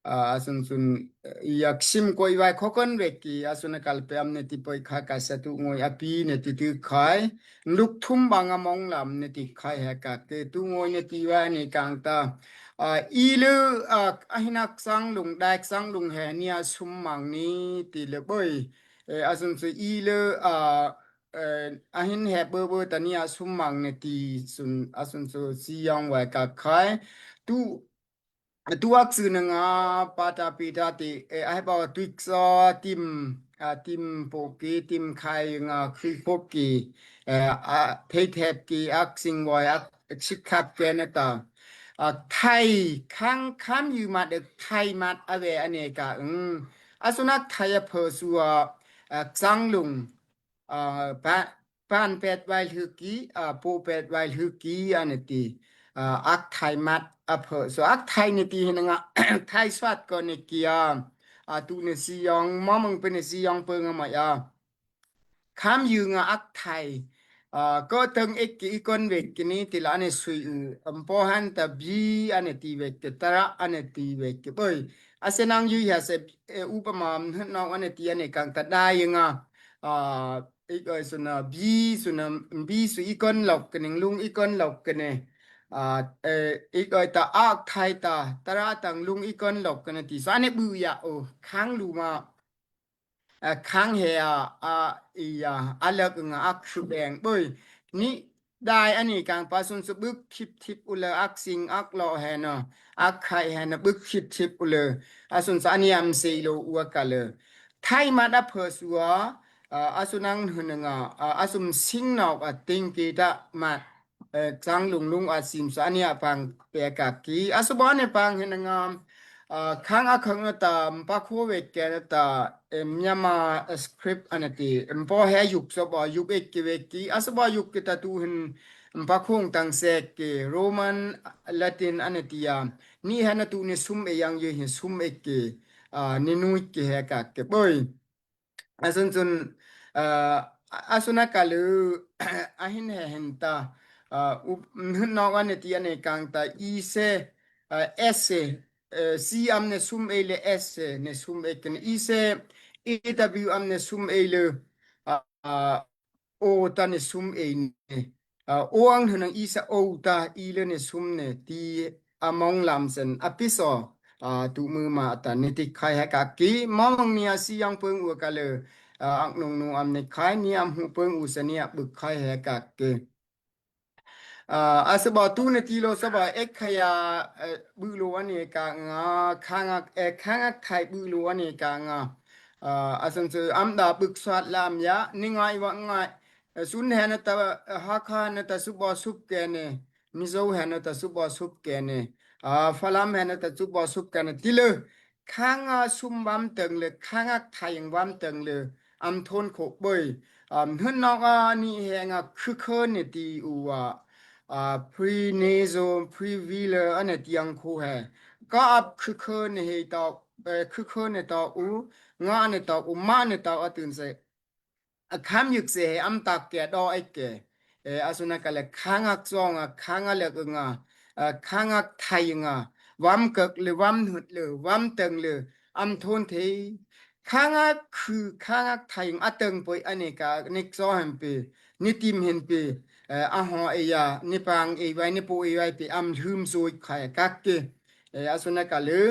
ah, a sun sun, eh, yak sim koi wai khokon wek ki, a suna kal pe am ne ti poi kha ka sa tu ngoi api ne ti tu khai, luk thum bang a mong lam ne ti khai he ka ke, tu ngoi ne ti wa ni kang ta, ah, i le, ah, a hinak sang lung, dak sang lung he ni a sum mang ni ti le boi. E, a sun su i le, a, e, a hin he bơ bơ ta ni a sum mang ne ti sun, a sun su si yong wai ka khai. Tu, tu ak su ne nga pa ta pi ta ti, e, a he ba tuik so tim, a, tim po ki, tim khai nga khui po ki, e, a, thei thep ki, ak sing wai, ak sik khap ke ne ta. A, thai, khang kham yu mat de thai mat a we a ne ka, mm. A sunak thai a phe su a, a, sang lung, a, pa, pan pet wai lhu ki, a, po pet wai lhu ki, a ne ti, a, ak thai mat a phe. So ak thai ne ti hin nga, thai swat ko ne ki a, a, tu ne si yong, mo mong pe ne si yong pe nga ma ya. Kham yu nga ak thai. A, ko teng ek ki i kon wek ki ni ti la ne sui u. Mpo han ta bi a ne ti wek ki, tara a ne ti wek ki. Boi. A se nang yu ya se, e, u pa ma, no a ne ti a ne kang ta dai nga. A, ik oi suna bi, suna bi su i kon lok kene, lung i kon lok kene. A, e, ik oi ta ak thai ta, tara tang lung i kon lok kene ti. Sa ne bu ya o, khang lu ma. A, khang he a, a, i a, a lak nga ak su beng boi. Ni dai a ni kang pa sun su buk khip thip u le ak sing ak lo he no. Ak khai he no buk khip thip u le. A sun sa ni am sei lo u a ka le. Thai mat a phe su a, a, a su nang hu ne nga, a, a sum sing nok a ting ki ta mat. E, sang lung lung a sim sa ni a pang pe ka ki. A su ba ne pang he ne nga, a, khang a khang a ta, mpa kho wek ke ne ta, e, Myanmar script a ne ti. Mpo he yuk so ba yuk ek ki wek ki. A su ba yuk ki ta tu hin mpa khong tang sek ki. Roman, Latin a ne ti a. Ni he ne tu ni sum e yang yu hin sum ek ki. A, ni nuik ki he ka ki. Boi. A sun sun, a, a sun a ka lu, a hin he hin ta, a, u, hin nok a ne ti a ne kang ta, i se, a, ese, e, si am ne sum e le ese, ne sum e ken, i se, e w am ne sum e le, a, a, o ta ne sum e ne. A, o ang hin ang i sa o ta, i le ne sum ne, ti a mong lam sen, a pi so, a, tu mu ma ta ne ti khai he ka ki, mong ni a si yang peng u ka le, a, ak nung nu am ne khai, ni am hu peng u sa ni a buk khai he ka ki. A, a sa ba tu ne ti lo sa ba ek khai a, e, bu lo a ne ka nga, khang ak, e, khang ak khai bu lo a ne ka nga. A, a san se am da buk sat lam ya, ni ngai wa ngai, E, sun he ne ta, e, Hakha he ne ta sup ba sup ke ne, Mizo he ne ta sup ba sup ke ne, a, Falam he ne ta sup ba sup ke ne, ti le, khang a sum bam teng le, khang a thai bam teng le, am thon kho boi, am, hin nok a ni he nga khukho ne ti u a, a, pre-nasal, pre-velar, a ne ti ang kho he. Ka ap khukho ne he ta, e, khukho ne ta u, nga ne ta u, ma ne ta a tun se. a khâm yik se he am tak ke do ek ke. E, a sun a ka le khang ak song a, khang a lek nga, a, khang ak thai nga, wam kek le, wam nhut le, wam teng le, am thon thei. Khang ak khư, khang ak thai nga a teng poi ane ka nik so hem pe, ni tim hen pe, e, a ho e ya, ni pang e wai, ni po e wai pe, am lhum soi khai kak ke. E, a sun a ka le,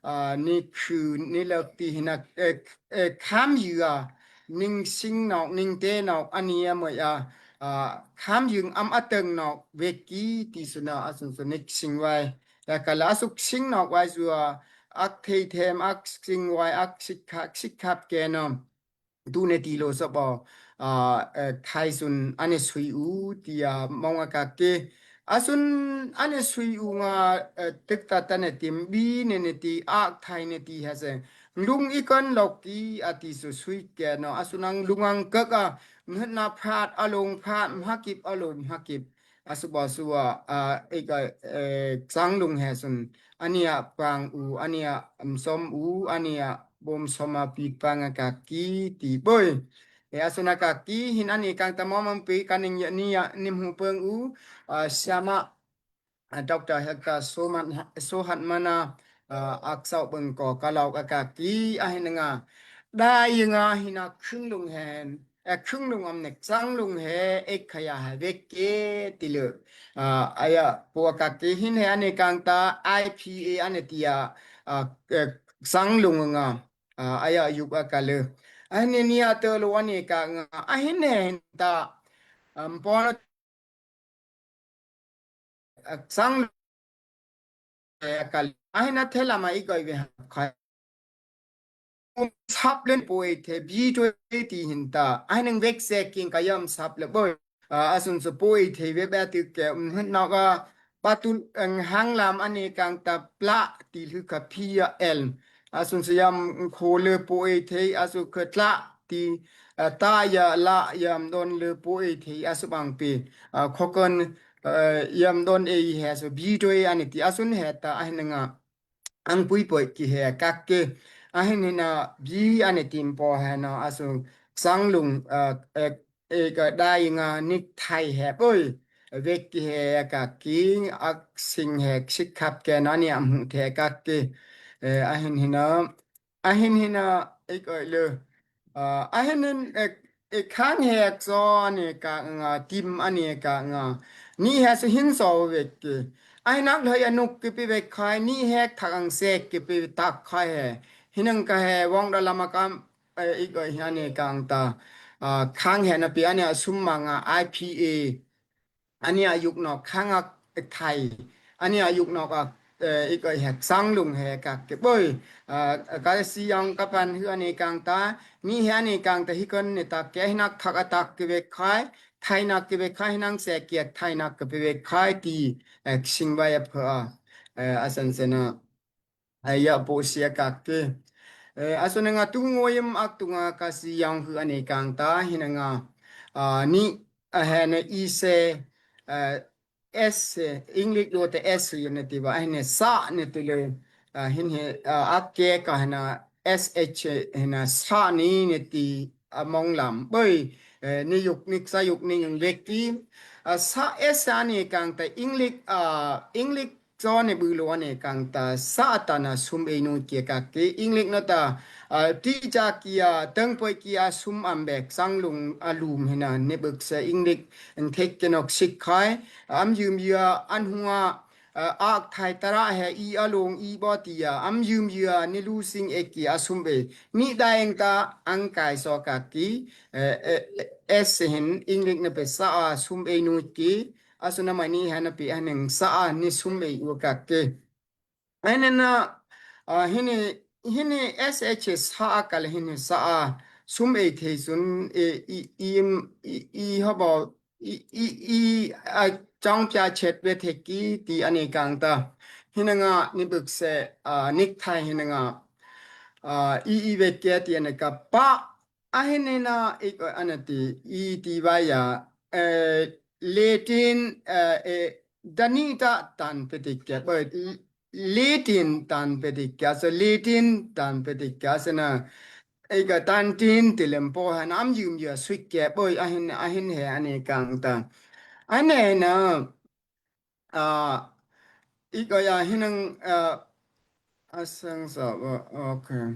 a, ni khư, ni lek ti hin a, e, e, khâm yik a, ning sing nok, ning te nok, ani a moi a, a, khâm yik am a teng nok, wek ki ti sun a, a sun sun nik sing wai. Ya ka la suk sing nok wai zua, ak thei them, ak sing wai, ak sik kha-, sik khap ke no. Tu ne ti lo so bo, a, e, thai sun, ane sui u, ti a, mong a kak ke. A sun ane sui u nga, e, tek ta ta ne tim bi ne ne ti ak thai ne ti ha se. Lung i kon lok ki a ti su sui ke no. A sun ang lung ang kek a, mhet na phat a long phat, mhakip a long mhakip. A su bo su a, a, e ka, e, sang lung he sun. Ani a pang u, ani a, um, som u, ani a bom som a pi pang a kak ki ti boi. E, a sun a kak ki hin ani kang ta mo mam pi ka ning ya ni ya nim hu peng u, a, siama, a, Doktor Hekta Soman, Sohat Mana, a, ak sau beng ko ka lau a kak ki a hin nga. Dai nga hin a khung lung hen, a, khung lung am nek sang lung he, ek khaya he wek ke ti le. A, aya, po a kak ki hin he ani kang ta I P A ani ti a, a, e, sang lung nga. A, aya yuk a ka le. A hin ni a te lo ani ka nga. A hin he hin ta, um, po na a, sang, e, a ka le. A hin a thela ma i ko i we ha khai. Um, sap len po e the bi to e ti hin ta. A hin wek se king ka yam sap le boi. A, a sun su po e the we ba ti ke, um, hin na ka Patul, eng, hang lam ani kang ta pla ti lhu ka pia el. A sun se yam kho le po e thei, a su khe tla ti, a, ta ya la yam don le po e thei, a su bang pi. A, khokon, a, yam don e he su bi to e ani ti a sun he ta a hin nga. Ang pui poi ki he kak ke. A hin hina bi ani tim po he no a su sang lung, a, e, e ka dai nga nik thai he boi. Wek ki he kak ki ak sing he sik khap ke nani am hu the kak ki. E, a hin hina, a hin hina, e, ko le. A, a hin hin, e, e khang he ak so ani ka nga, tim ani ka nga. Ni he su hin so wek ki. A hin ak lo ya nuk ki pi wek khai, ni he thak ang sek ki pi tak khai he. Hin ang ka he, wong da lama kam, e, i ko hi ani kang ta, a, khang he na pi ani a sum ma nga I P A. Ani a yuk nok khang ak thai. Ani a yuk nok ak, e, i ko he sang lung he kak ke boi. A, ka si yang ka pan hu ani kang ta. Ni he ani kang ta hi kon ne tak ke hi nak thak a tak ke wek khai. Thai nak ke wek khai hi nang se kiak thai nak ke wek khai ti, e, sing wai a pha, e, a san se na. Aya po sia kak ke. E, a so ne nga tu ngoyem ak tu nga ka si yang hu ani kang ta, hin nga, a, ni, a, he ne i se, a, S, e, English lo te S yo ne ti ba, a, hin ne sa ne ti le, a, hin he, a, ak ke ka hin na S H, hin na sa ni ne ti, a, mong lam. Boi, e, ni yuk, ni sa yuk ni yung wek ki. A, sa S ani kang ta English, a, English John e bulu ane kang ta sa ta na sum e nu kia kak ke English no ta, a, ti ja kia teng poi kia sum am bek sang lung a lum hina ne bek sa English en thek ke nok sik khai, am yum yua an hua, a, ak thai tara he i a long i bo tia, am yum yua ne lu sing e kia sum e, ni daeng ta ang kai so kak ki, e, e, e, S hin English ne pe sa a sum e nu ki, a su na mai ni hana pi a neng sa a ni sum e u kak ke. Ai ne na, a, hini, hini S H sa a kal hini sa a sum e thei sun e, i, i, i, i haba, i, i, i, a, chang pia chet we thei ki ti ani kang ta. Hina nga ni buk se, a, nik thai hina nga, a, i, i we ke ti ani ka pa, a hini na, i, a, ana ti, i ti wa ya, e, Latin, e, e, Danita tan petik ke, boi, Latin tan petik ke, so Latin tan petik ke, so na, Ei ka tan tin ti lem po ha nam yum ya sui ke boi a hin, a hin he ani kang ta. Ane na, a, i ka ya hin ang, a, a sang sa, a, okay.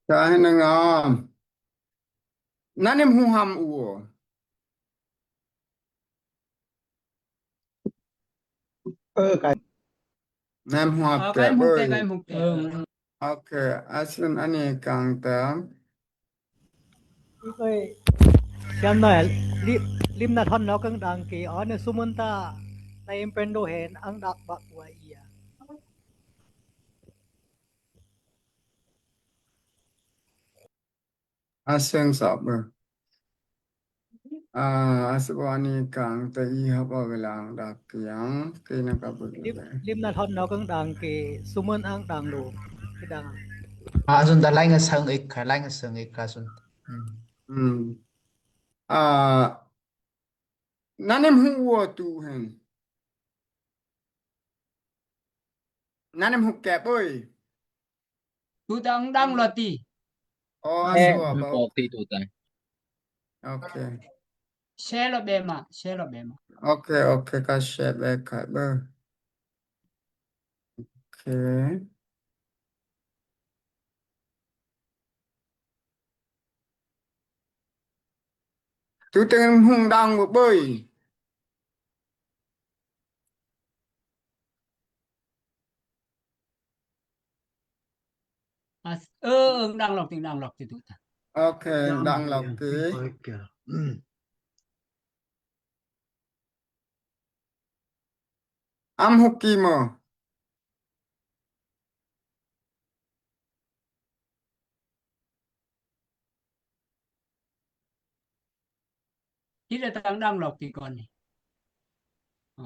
Ka hin ang, a, nanem hu ham uo. Ơ, ka. Nanem hu hap ke boi. Ơ, ka em huk ke. Ơ. Okay, asin ani kang ta. Oi, siam noi, lim, lim na thon no kang dang ke, o ne sumun ta, na im pen do hen, ang dak bak wa ia. Aseng sap bơ. A, asep ani kang ta i hap a velang dak yang, ke na ka bơ. Lim, lim na thon no kang dang ke, sumun ang dang lu, ke dang. A, sun ta lai nga sang ik ka, lai nga sang ik ka sun. Hmm. Hmm. A, nanem hu uo tu hen. Nanem hu ke boi. Tutang dang loti. Oh, eh, asua ba. Loti tutang. Okay. Selo bema, selo bema. Okay, okay, ka sebe ka ba. Okay. Tutang hung dang boi. As, ơ, ơ, đang lọc thì, đang lọc thì tụi ta. Ok, đang lọc thì. Âm hụt kì mơ. Hita tang đang lọc ti kon ni. Ơ.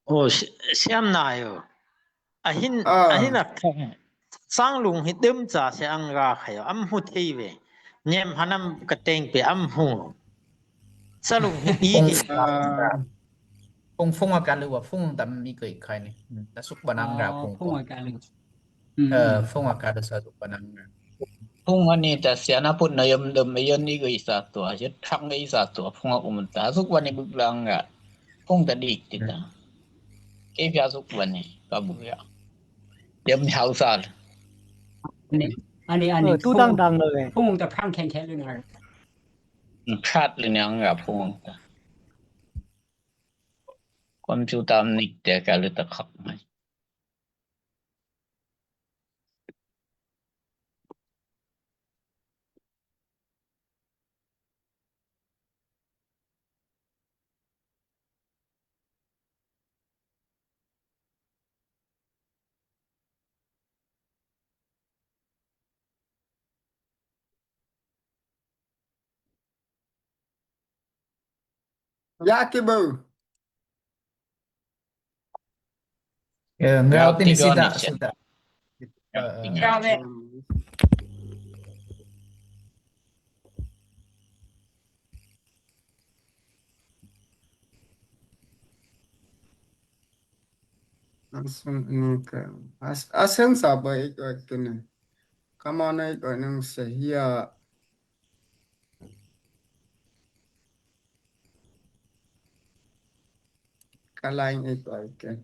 Ô, si-, siam nai ơ. A hin, a hin a thong. Sang lung hi dum cha se ang ga khayo. Âm hụt thei ve. Nhem hanam ka teng pe âm hụt. Sa lung hi i phung, hi. Phung, phung a ka lu wa phung tam i koi khai ni. Hmm, ta suk banang ga phung. Phung a ka lu. Ơ, phung a ka lu sa suk banang ga. Phung ani ta sia na put na yom dom me yon i koi sa tua, yet thang i sa tua, phung a um ta suk wani buk lang ga. Phung ta dik ti ta. Ke pia suk wani, ka buk ya. Yom ni hau sa. Ani, ani, ani, ơ, tu phung, đang đang le. Phung ta phang khen khen lu na. Khat lu ni ang ga phung ta. Computer nik te ka lu ta khak mai. Ya ki bơ. Ơ, ngrao ti ni sita, sita. Ơ, ơ. Aseng ni ka. As-, aseng sa bơ ik wa kene. Kamana ik wa nang sehia. Kalaing ik wa kene.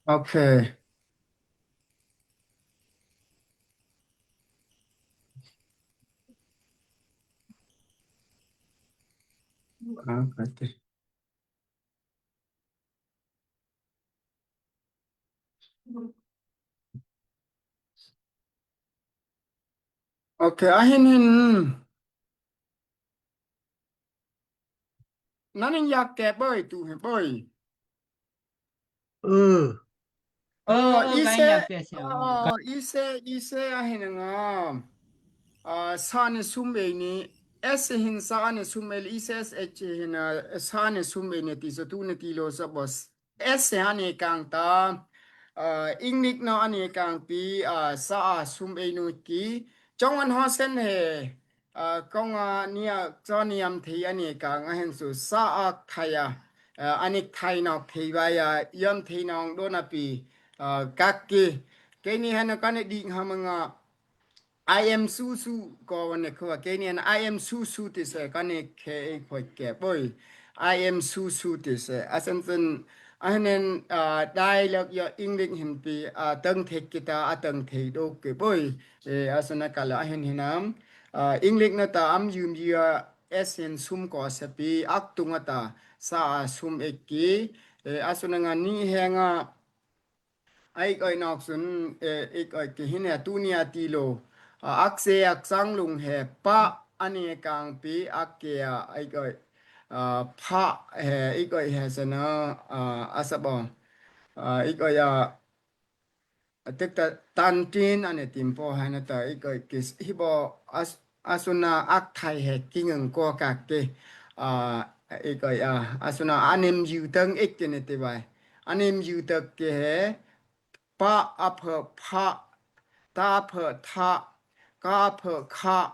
Ok. Ah, ok. Ok, a hin hin. Nanen yak ke bơi tu he bơi. Ơ. Ơ, ơ, ise, yak ke sia. Ơ, ise, ise a hin nga. A, sane sum bơi ni. S hin sa ane sum el, i se s h hin, ah, sa ane sum el ne ti so tu ne ti lo sa bos. S ane kang ta, ah, English no ane kang pi, ah, sa a sum el nu ki. Chong an ho sen he, ah, kong a nia, chong niam thei ane kang a hen su sa a thai a, ah, ane thai nok thei wa ya, yam thei nong do na pi, ah, kak ki. Kei ni hen kane ding ha manga, I am su su ko wane ko kei ni an I am su su ti se kane ke e ko ke boi. I am su su ti se. Asen sen, anen, ah, dialect yo English hin pi, ah, teng thek kita, a teng thei do ke boi. E, asen a kala ahen hinam. Ah, English na ta am yum ya S hin sum ko se pi, ak tung a ta sa a sum ek ki. E, asen a nga ni he nga, ai, oi, nok sun, eh, ik, oi, ki hin he tu nia ti lo. Ah, ak se ak sang lung he pa ane kang pi ak ke a, ai, oi, ah, pa he, ik, oi, he se na, ah, a sa bo. Ah, ik, oi, a, tek ta tan tin ane tim po he na ta, ik, oi, ki s-, hi bo as-, Asen a ak thai he ki ngeng ko kak ki. Ah, ik oi, ah, asen a anem yu teng ek ki ne ti bai. Anem yu teng ki he, pa a phe pha, ta a phe tha, ka a phe kha.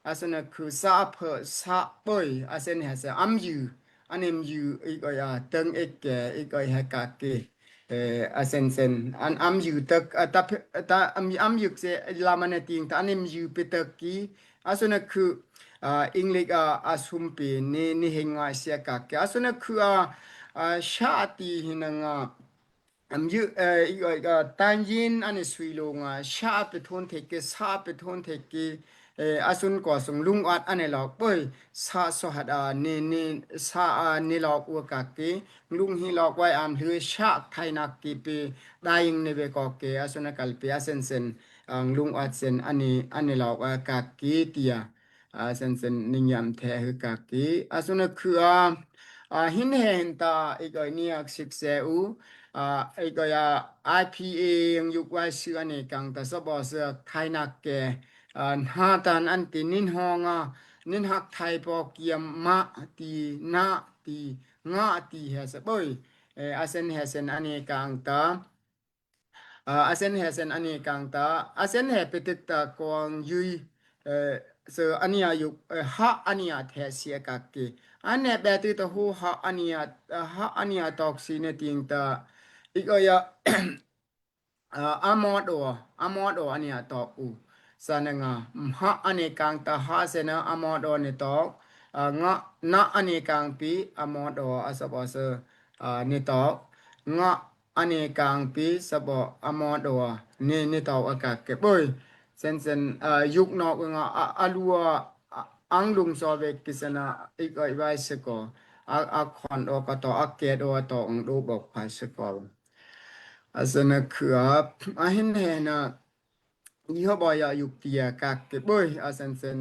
Asen a khu sa a phe sa boi. Asen he se am yu. Anem yu, ik oi, ah, teng ek ki, ik oi, he kak ki. Eh, asen sen. An am yu teng, ah, ta phe-, ta am, am yu se lam ane ting, ta anem yu pi teng ki. Asen a khu, ah, English, ah, a sum pi ni, ni heng ngai sia kak ki. Asen a khu, ah, ah, sha ti hin a nga. Am yu, eh, i, ah, tan yin ane sui lo nga. Sha pi thon thek ki, sa pi thon thek ki. Eh, asen ko sung lung at ane lok boi, sa so hat a ni, ni, sa a ni lok ua kak ki, lung hi lok wai am hlui sa thai nak ki pi, dai ing ni be kok ki, asen a kal pi, asen sen, ang lung at sen, ane, ane lok a kak ki tia, asen sen, ni nyam the hu kak ki, asen a khu a, a, hin he hin ta, ik oi ni ak sik se u, a, ik oi a, I P A yang yuk wai su ane kang ta sa bo sa thai nak ki, Ah, nha tan an ti nin hong a, nin hak thai po kiam ma ti, na ti, nga ti he se boi. Eh, asen he sen ane kang ta. Ah, asen he sen ane kang ta. Asen he petik ta kong yui. Eh, so ane a yuk, eh, ha ane a the sia kak ki. Ane beti ta hu ha ane a, eh, ha ane a tok si ne ting ta. Ik oi a, Ah, a mo do, a mo do ane a tok u. Sa ne nga, mha ane kang ta ha se na a mo do ne tok. Ah, nga, na ane kang pi a mo do a sa bo se, ah, ne tok. Nga ane kang pi sa bo a mo do ne, ne tok a kak ki boi. Sen sen, ah, yuk nok nga a, a lua, a, ang lung so vek ki se na ik oi wai se ko. A, a khon do ka to, a ke do a to ang do bok phai se ko. Asen a khu a, ahin he na, i ho bo ya yuk tia kak ki boi, asen sen,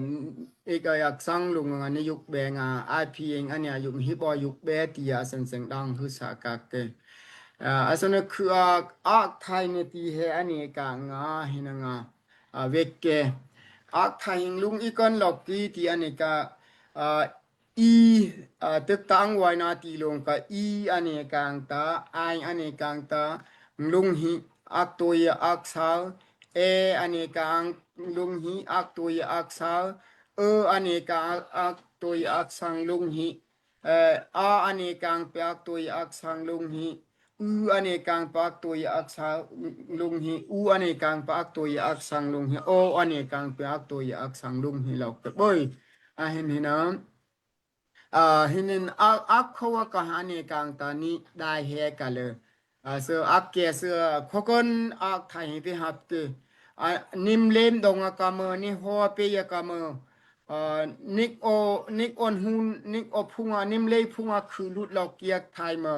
ik oi ak sang lung nga ni yuk be nga, I P A ing ane a yuk hi bo yuk be tia asen sen dang hu sa kak ki. Ah, asen a khu a, ak thai ne ti he ane kang nga, hin a nga, ah, vek ki. Ak thai hing lung i kon lok ki ti ane ka, ah, I, ah, tek tang wai na ti long ka i ane kang ta, ai ane kang ta, lung hi ak toi ak sau, e ane kang lung hi ak toi ak sau, e ane kang ak toi ak sang lung hi, eh, a ane kang pe ak toi ak sang lung hi, u ane kang pe ak toi ak sang lung hi, u ane kang pe ak toi ak sang lung hi, o ane kang pe ak toi ak sang lung hi lok pe boi. Ahin hinam. Ah, hinin ak, ak khowa ka ane kang ta ni dai he ka le. Ah, so ak ke so, ah, khokon ak thai hi pi hap ti. Ah, nim lem dong a ka mo, ni ho pe ya ka mo. Ah, nik o, nik on hun, nik o phung a, nim lei phung a khu lut lok kiak thai mo.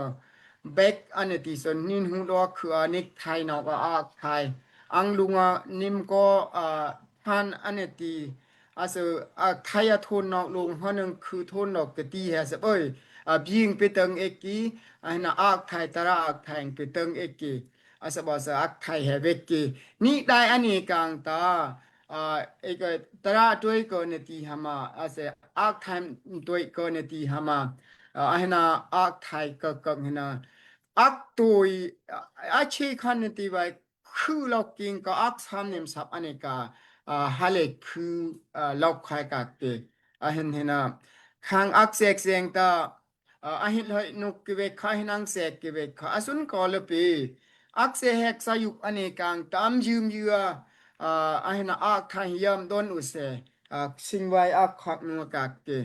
Bek ane ti so nin hun do khu a nik thai nok a ak thai. Ang lung a nim ko, ah, than ane ti. A so, a, thai a thon nok lung, ho neng khu thon nok ke ti he se boi. A, biing pe teng ek ki, a, hina ak thai tara ak thai pe teng ek ki. A sa bo sa ak thai he vek ki. Ni dai ane kang ta. a, ika tara tuai kơ ne ti hama, a se ak thai tuai kơ ne ti hama, a, a hina ak thai kơ kơ hina. Ak tuai, a, a chi khan ne ti bai khư lok king kơ ak sam nem sap ane ka, a, hale khư, a, lok khai kak te. A hin hina. Khang ak sek seng ta, a, a hin hoi nuk ki vek kha, hin ang sek ki vek kha. A sun ko le pi. Ak se hek sa yuk ane kang tam jum yua, a, a hina ak thai yam don u se, a, sing vai ak khak nu kak te.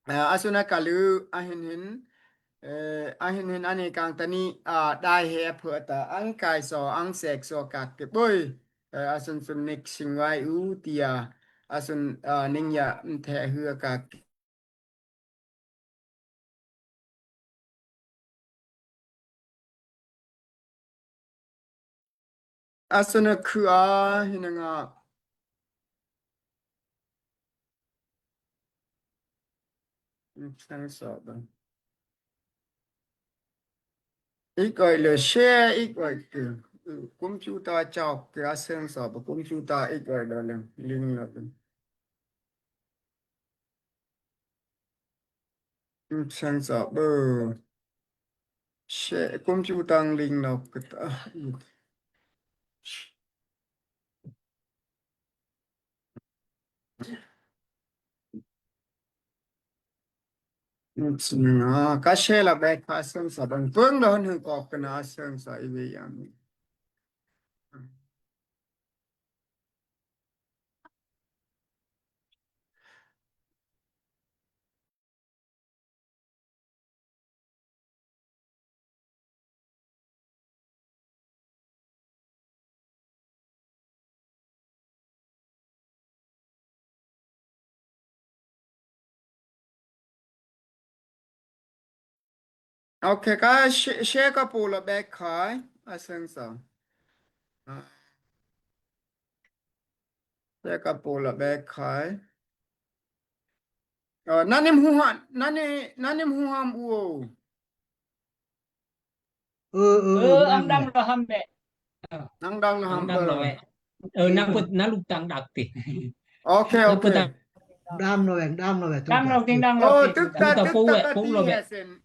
A, a sun a ka lu, a hin hin, e, a hin hin ane kang tani, a, dai he a phơ ta, ang kai so, ang sek so kak te boi. E, a sun sun nik sing vai u tia, a sun, a, ning ya mthe hư kak. A sun a khư a, hina nga. Sang so ba. Ik oi le share, ik oi ke. Computer chok ke a sang so ba. Computer ik oi le ling le. Sang so ba. Share, computer ling le ke ta. Ka share la bek ka sang sa bang pung don hư kok kena sang sa iwe yang. Okay, ka share, share ka pula bek kai, a sang sa. A. Share ka pula bek kai. Ơ, nanim huhan, nani, nanim huhan uo. Ơ, ơ, ơ, ơ, ang dang lo ham be. Ang dang lo ham be. Ơ, nang put, nang luk tang dak ti. Okay, okay. Dam lo be, dam lo be, dam lo, ting dam lo. Ơ, tức ta, tức ta, tức ta, ti lo be. Asen.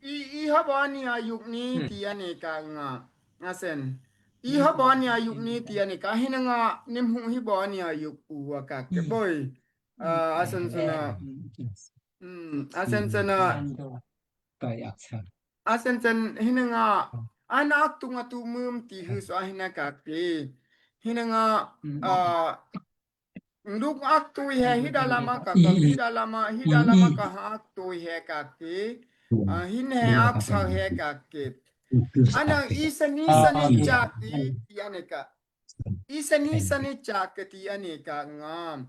I, i habo ni a yuk ni ti ane ka nga. Asen. I habo ni a yuk ni ti ane ka hina nga nim hu hibo ni a yuk u a ka ke boi. A, asen sena. Hmm, asen sena. Asen sen hina nga. Ana ak tung a tu mum ti hư so a hina ka ke. Hina nga, a, Nduk ak tui he, hida lama ka, ka, hida lama, hida lama ka ak tui he ka ke. A, hin he ak sa he ka ke. Ana i sani sani chak ti, ti ane ka. I sani sani chak ti ane ka ngam.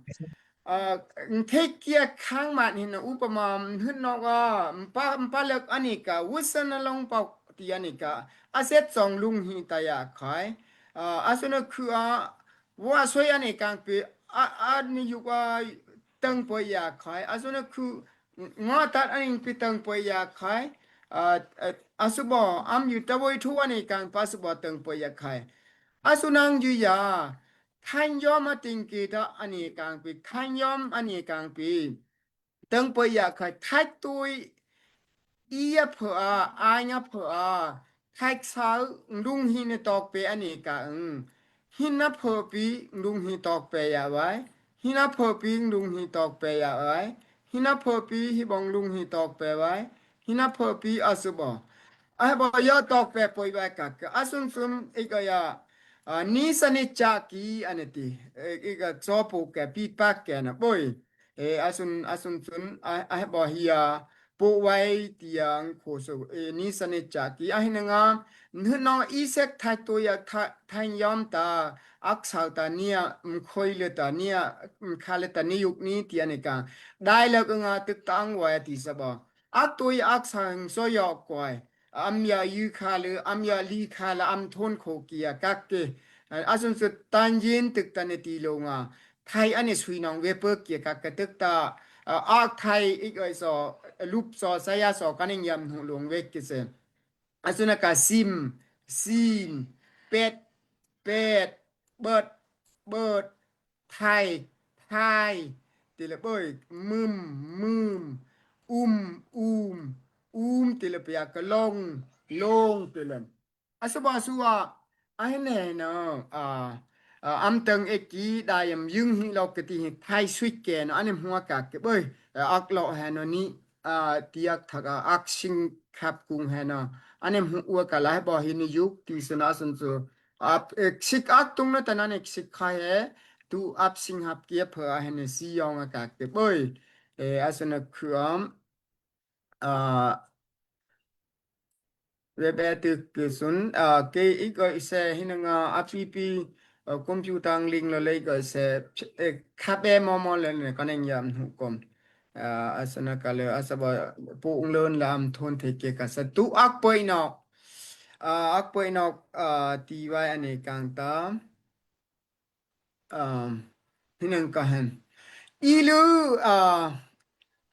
A, ngthek kia khang mat hin upama, hin nok a, mpa, mpa lek ane ka, wusan a long pa ti ane ka. A set song lung hi ta ya khai. A, a suna khu a, Wa soi ane kang pi, a, a ni yuk a tang poi ya khai, a suna khu nga tat ane pi tang poi ya khai, a, a, a su bo, am yu ta boi thu ane kang pa su bo tang poi ya khai. A su nang yu ya, than yom a ting ki ta ane kang pi, than yom ane kang pi. Tang poi ya khai thak tui, i a phơ a, a nya phơ a, thak sau, ndung hi ne tok pe ane ka eng. Hin a phơ pi, ndung hi tok pe ya wai. Hin a phơ pi, ndung hi tok pe ya wai. Hin a phơ pi, hi bong ndung hi tok pe wai. Hin a phơ pi, a su bo. A bo yo tok pe poi wai ka ke. A sun sun, i ka ya, a, ni sa ni cha ki ane ti. I, i ka so po ke pi pak ke na boi. E, a sun, a sun sun, a, a bo hia, po wai ti yang ko so, e, ni sa ni cha ki, a hina nga, nu no i sek thai to ya tha-, than yom ta, ak sau ta nia, mkhoi le ta nia, mkha le ta ni yuk ni ti ane ka. Dai le ka nga tuk tang wai ti sa bo. Ak to ya ak sau so yo koi. Am ya yu kha le, am ya li kha le, am thon kho kia kak ke. A, a sun su tan yin tuk ta ne ti lo nga. Thai ane sui nong we pek kia kak ke tuk ta, a, ak thai ik oi so, lup so, saya so, ka ning yam hu long we ke se. A sun a ka sim, sin, pet, pet, bet, bet, thai, thai, ti lơ ƀơi, mưm, mưm, um, um, um, ti lơ pia kơ long, long, ti lơ. A sŭ ƀa sŭ a, a hên hên nơ, a, a, âm tâng ê ki đa yăm yưng hĭ lŏk kơ ti hĭ thai suik kê nơ, a nem hua kak kơ ƀơi, a, ak lŏ hên nơ ni, a, ti ak thak, a, ak sing khăp kung hên nơ, a nem hu ua kala hê ƀa hĭ ni yŭk, ti sŭn a sŭn sŭ, a, ê, sik ak tung nơ ta năn ê sik khai hê, tu ap sing hăp kia phơ a hên nơ si yong a kak kơ ƀơi, ê, a sŭn nơ khư âm, a, Web e tŭk kơ sŭn, a, kei i gơi se hĭn nga app, a, computer ling lơ lei gơi se, e, khăp e mơ mơ lơ ne kơ neng yam hu kôm. A, a sŭn a kala, a sa ƀa pŭng lơn lam thôn thế kia ka sa tŭ ak pơi nŏk. A, ak pơi nŏk, a, ti wai ane kang ta. Um, hĭn nâng ka hên. I lư, a,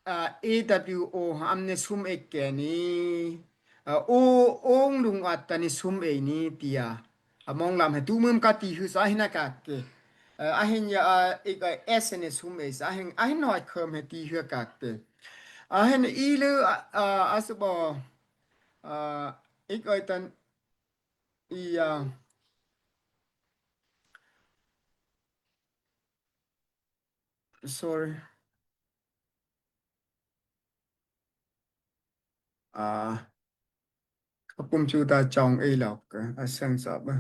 a, A W O hăm ne sum ek kê ni. A, o, ong lung at ta ne sum ei ni tia. A, mong lam hê tŭ mưm ka ti hư sa hĭn a kak kê. A, a hên ya, a, ek, a, S ne sum ei sa hên, a hên hoi khơm hê ti hư kak kê. A hên i lư, a, a, a sŭ ƀa, a, ek, a, tan, i, a, Sorry. A, a computer chong ei lŏk, a seng sa ƀa.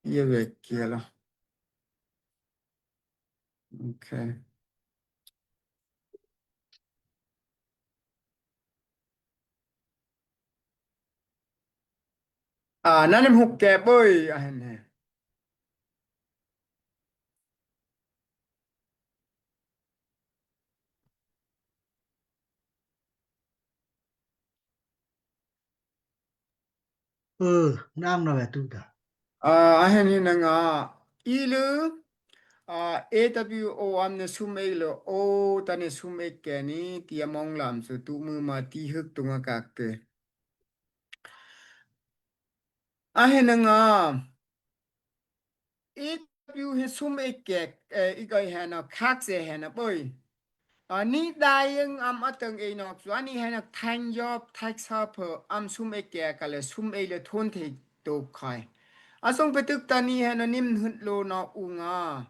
Ye wek kia lŏ. Okay. A, năn nem huk kê ƀơi, a hên hê. Ơ, nang na wê tu ta. A, a hên hên nâng a. I lư, a, A W O âm ne sum ei lơ, o ta ne sum ek kê ni, tia mong lam sŭ tŭ mưm a ti hư tung a kak kê. A hên nâng a. A W hên sum ek kê, e, i gơi hên a khak se hên a ƀơi. A, ni đa yưng âm a tâng ei nŏk sŭ, a ni hên a thang yop, thak sa phơ, âm sum ek kê ka lơ sum ei lơ thôn thế tŭk khai. A song pê tŭk ta ni hên a nim hưn lô nŏ u nga.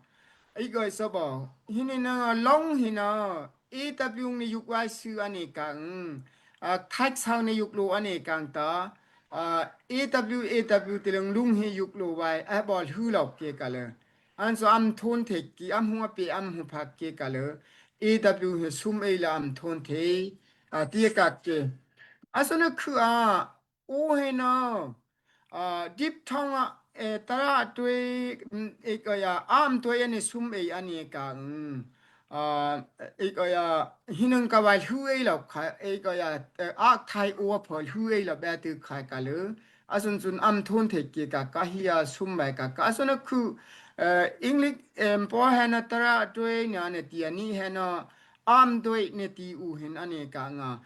I gơi sa ƀa. Hên nâng a long hên a. A W ni yŭk wai sŭ ane kang. A, thak sa ni yŭk lô ane kang ta. A, A W, A W ti lưng lung hĭ yŭk lô wai, a, ƀa hư lŏk kê ka lơ. An sŭ âm thôn thế ki, âm hua pê, âm hu phak kê ka lơ. A W hê sum ei lơ âm thôn thế. A, tia kak kê. A sŭn a khư a, o hên a. A, diphthong a, e, tara tuê, mm, ek, a, ya, âm tuê ane sum ei ane kang. A, ek, a, ya, hên nâng ka wai hư ei lŏk khai, ek, a, ya, e, ak thai o phơ hư ei lŏk ƀa tŭ khai ka lơ. A sŭn sŭn âm thôn thế ki ka ka hia sum bai ka ka. A sŭn a khư, e, English, em, pô hên a tara tuê na ne tia ni hên a âm tuê ne ti u hên ane kang a.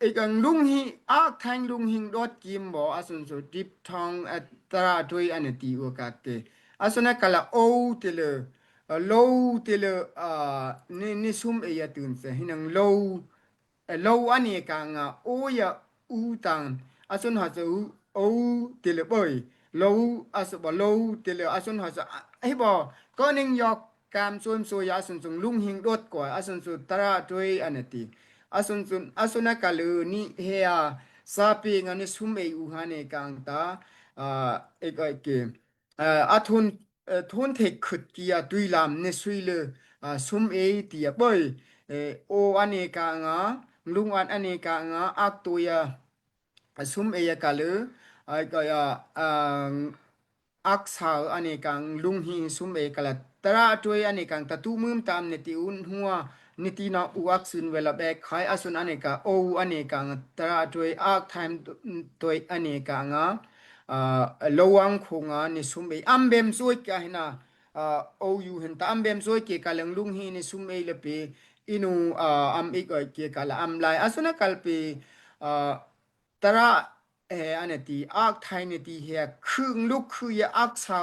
Ek ang lung hĭ, ak thang lung hĭ dot kim ƀa, a sŭn sŭ diphthong, e, tara tuê ane ti u kak kê. A sŭn a kala o ti lơ, e, lo ti lơ, a, ni, ni sum ei a tŭn se, hên nâng lo, e, lo ane kang a, o ya u tang, a sŭn ha sŭ u, o ti lơ ƀơi, lo, a sŭ ƀa lo ti lơ, a sŭn ha sŭ, a, hê ƀa, kơ ning yok, kam sum sui a sŭn sŭn lung hĭ dot koi, a sŭn sŭ tara tuê ane ti. A sŭn sŭn, a sŭn a ka lơ ni hê a, sa pê nga ni sum ei u hane kang ta, a, ek, ek kê. A, a thôn, e, thôn thế khưt ki a tui lam ni sui lơ, a, sum ei ti a ƀơi. E, o ane kang a, lung an ane kang a, ak tuê a, a, sum ei a ka lơ, a, ka ya, a, ak sa ane kang lung hĭ sum ei ka lơ. Tara tuê ane kang ta tŭ mưm tam ne ti un hua, ne ti na u ak sŭn wela ƀek khai a sŭn ane ka o ane kang tara tuê ak thang tuê ane kang a, a, lo wang khong a ne sum ei. Âm bem sui ka hên a, a, o u hên ta âm bem sui kê ka lưng lung hĭ ne sum ei lơ pê. Inu, a, âm ek oi kê ka lơ âm lai. A sŭn a kal pê, a, tara, e, ane ti, ak thai ne ti hê, khư lŭk khư ya ak sa,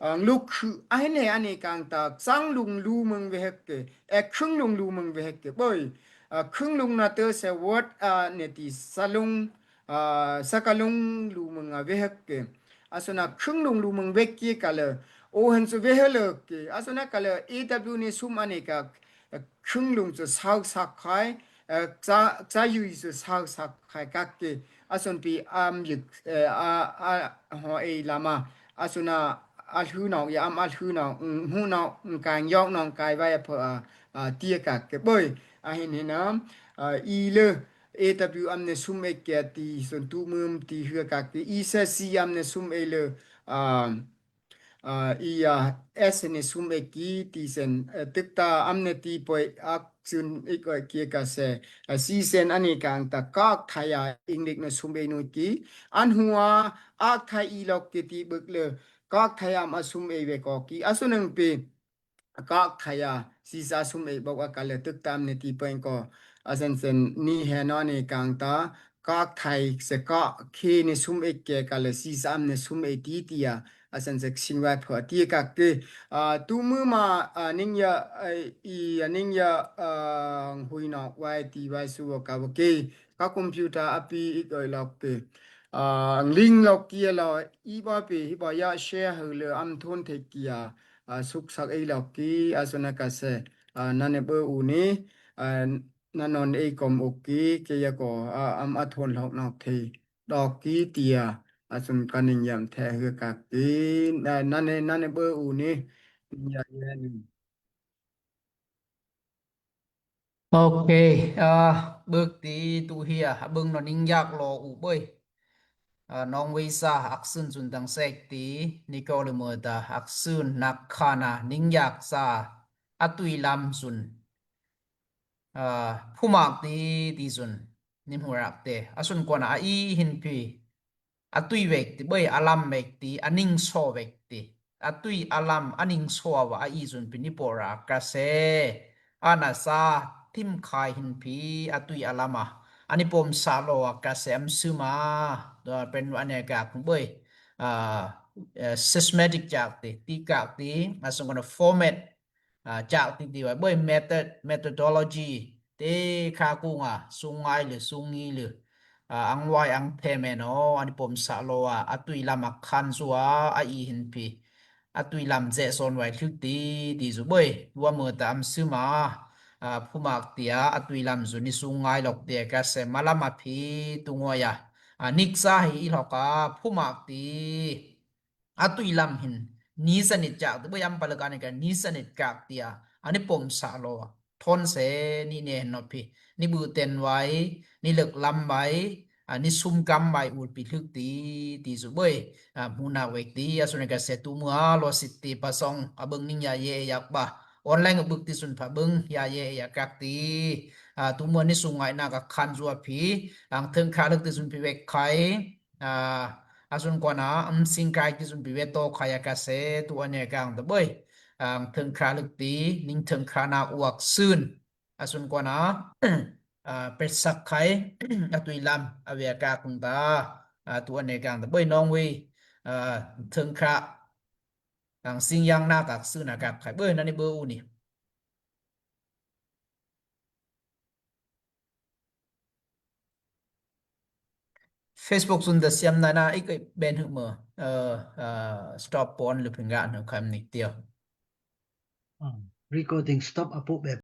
a, luk khư, a, hên he ane kang ta, sang lung lu mưng wehek ke, e, khưng lung lu mưng wehek ke, boi, a, khưng lung na tơ se wot, a, ne ti sa lung, a, sa ka lung lu mưng a wehek ke. A sona khưng lung lu mưng wehek ke ka lơ, o hên su wehek lơ ke, a sona ka lơ, e ta bu ne sum ane ka, khưng lung su sau sak khai, e, ksa, ksa yui su sau sak khai kak ke, a son pi am yik, e, a, a, ho e lama, a sona, a lhu nau, ya am a lhu nau, ng hu nau, ng kai yok nau, kai wai a pho a, a, tia kak ke boi, a hên hên am, a, i lơ, e ta bu am ne sum ek ke ti son tu mum ti hua kak ke, i sa si am ne sum e lơ, a, a, i, a, es ne sum ek ki ti sen, e, tŭk ta am ne ti poi ak sun ik oi ki ka se, a, si sen ane kang ta kak thai a English ne sum e nu ki, an hua ak thai i lok ki ti bek lơ, kak thai am a sum e we ko ki, a su neng pi, kak thai a, si sa sum e bok a ka lơ tŭk ta am ne ti poi ko, a sen sen ni he no ane kang ta, kak thai se kak khe ne sum ek ke ka lơ si sa am ne sum e ti ti a, a sen se sin wai pho ti kak ke, a, tu mum a, a, ning ya, a, i, a, ning ya, a, hui nok wai ti wai su wo ka wo ke, ka computer a pi ik oi lok ke, a, ling lok ki a lo, i ba pi, hi ba ya share hu lơ am thon the ki a, a, suk sak e lok ki, a sona ka se, a, na ne bơ u ni, a, na non e kom ok ki, ke ya ko, a, am a thon lok nok the. Dok ki tia, a sun ka ning yam the hua kak ki, na, na ne, na ne bơ u ni, ning ya ye ni. Ok, a, bek ti tu hia, a beng no ning yak lo u boi. A, nong wei sa, ak sun sun tang sek ti, ni ko le mo ta, ak sun, nak khana, ning yak sa, a tui lam sun. A, phumak ti, ti sun. Nim hurak te. A sun kona a i hin pi. A tui wek ti, boi a lam wek ti, a ning so wek ti. A tui a lam, a ning so wa a i sun pi ni pora ka se. A na sa, tim khai hin pi, a tui a lam a. A ni pom sa lo wa ka se am suma. Do pen wa ne ka kung boi. A, e, systematic jak ti, ti kak ti, a sun kona format. A, jak ti ti wai, boi method, methodology, te kha kung a, sung ngai lơ, sung ngi lơ, a, ang wai ang phe me no, a ni pom sa lo a, a tui lam a khan su a, a i hin pi, a tui lam ze son wai lhuk ti, ti su boi, tua mơ ta am suma, a, phumak tia, a tui lam su ni sung ngai lok tia ka se ma lam a pi, tu ngoi a, a, nik sa hi i lok a, phumak ti, a tui lam hin, ni sanit jak, boi am palak ane ka ni sanit kak tia, a ni pom sa lo, thon se ni ne no pi, ni bu ten wai, ni lek lam wai, a ni sum kam wai ul pi lhuk ti, ti su boi, a, mu na wek ti, a sun ka se tu mu a lo sit ti pa song, a beng ning ya ye yak ba, online a bek ti sun pa beng, ya ye yak kak ti, a, tu mu a ni sung ngai na ka khan su a pi, ang theng kha lek ti sun pi wek khai, a, a sun kona, am sing kai ki sun pi we to khai a ka se, tu ane kang ta boi. Ang theng kha lek ti, ning theng kha na uak sun. A sun kona, a, pet sak khai, a tui lam, a we a ka kung ta, a, tu ane kang ta boi nong wei, a, theng kha, ang sing yang na kak sun a kak khai, boi na ni bơ u ni. Facebook sun da siam nai na, ik ben huk mơ, ơ, ơ, stop pon lơ phi ngă huk kham nik tio. Ơ, recording stop a pô be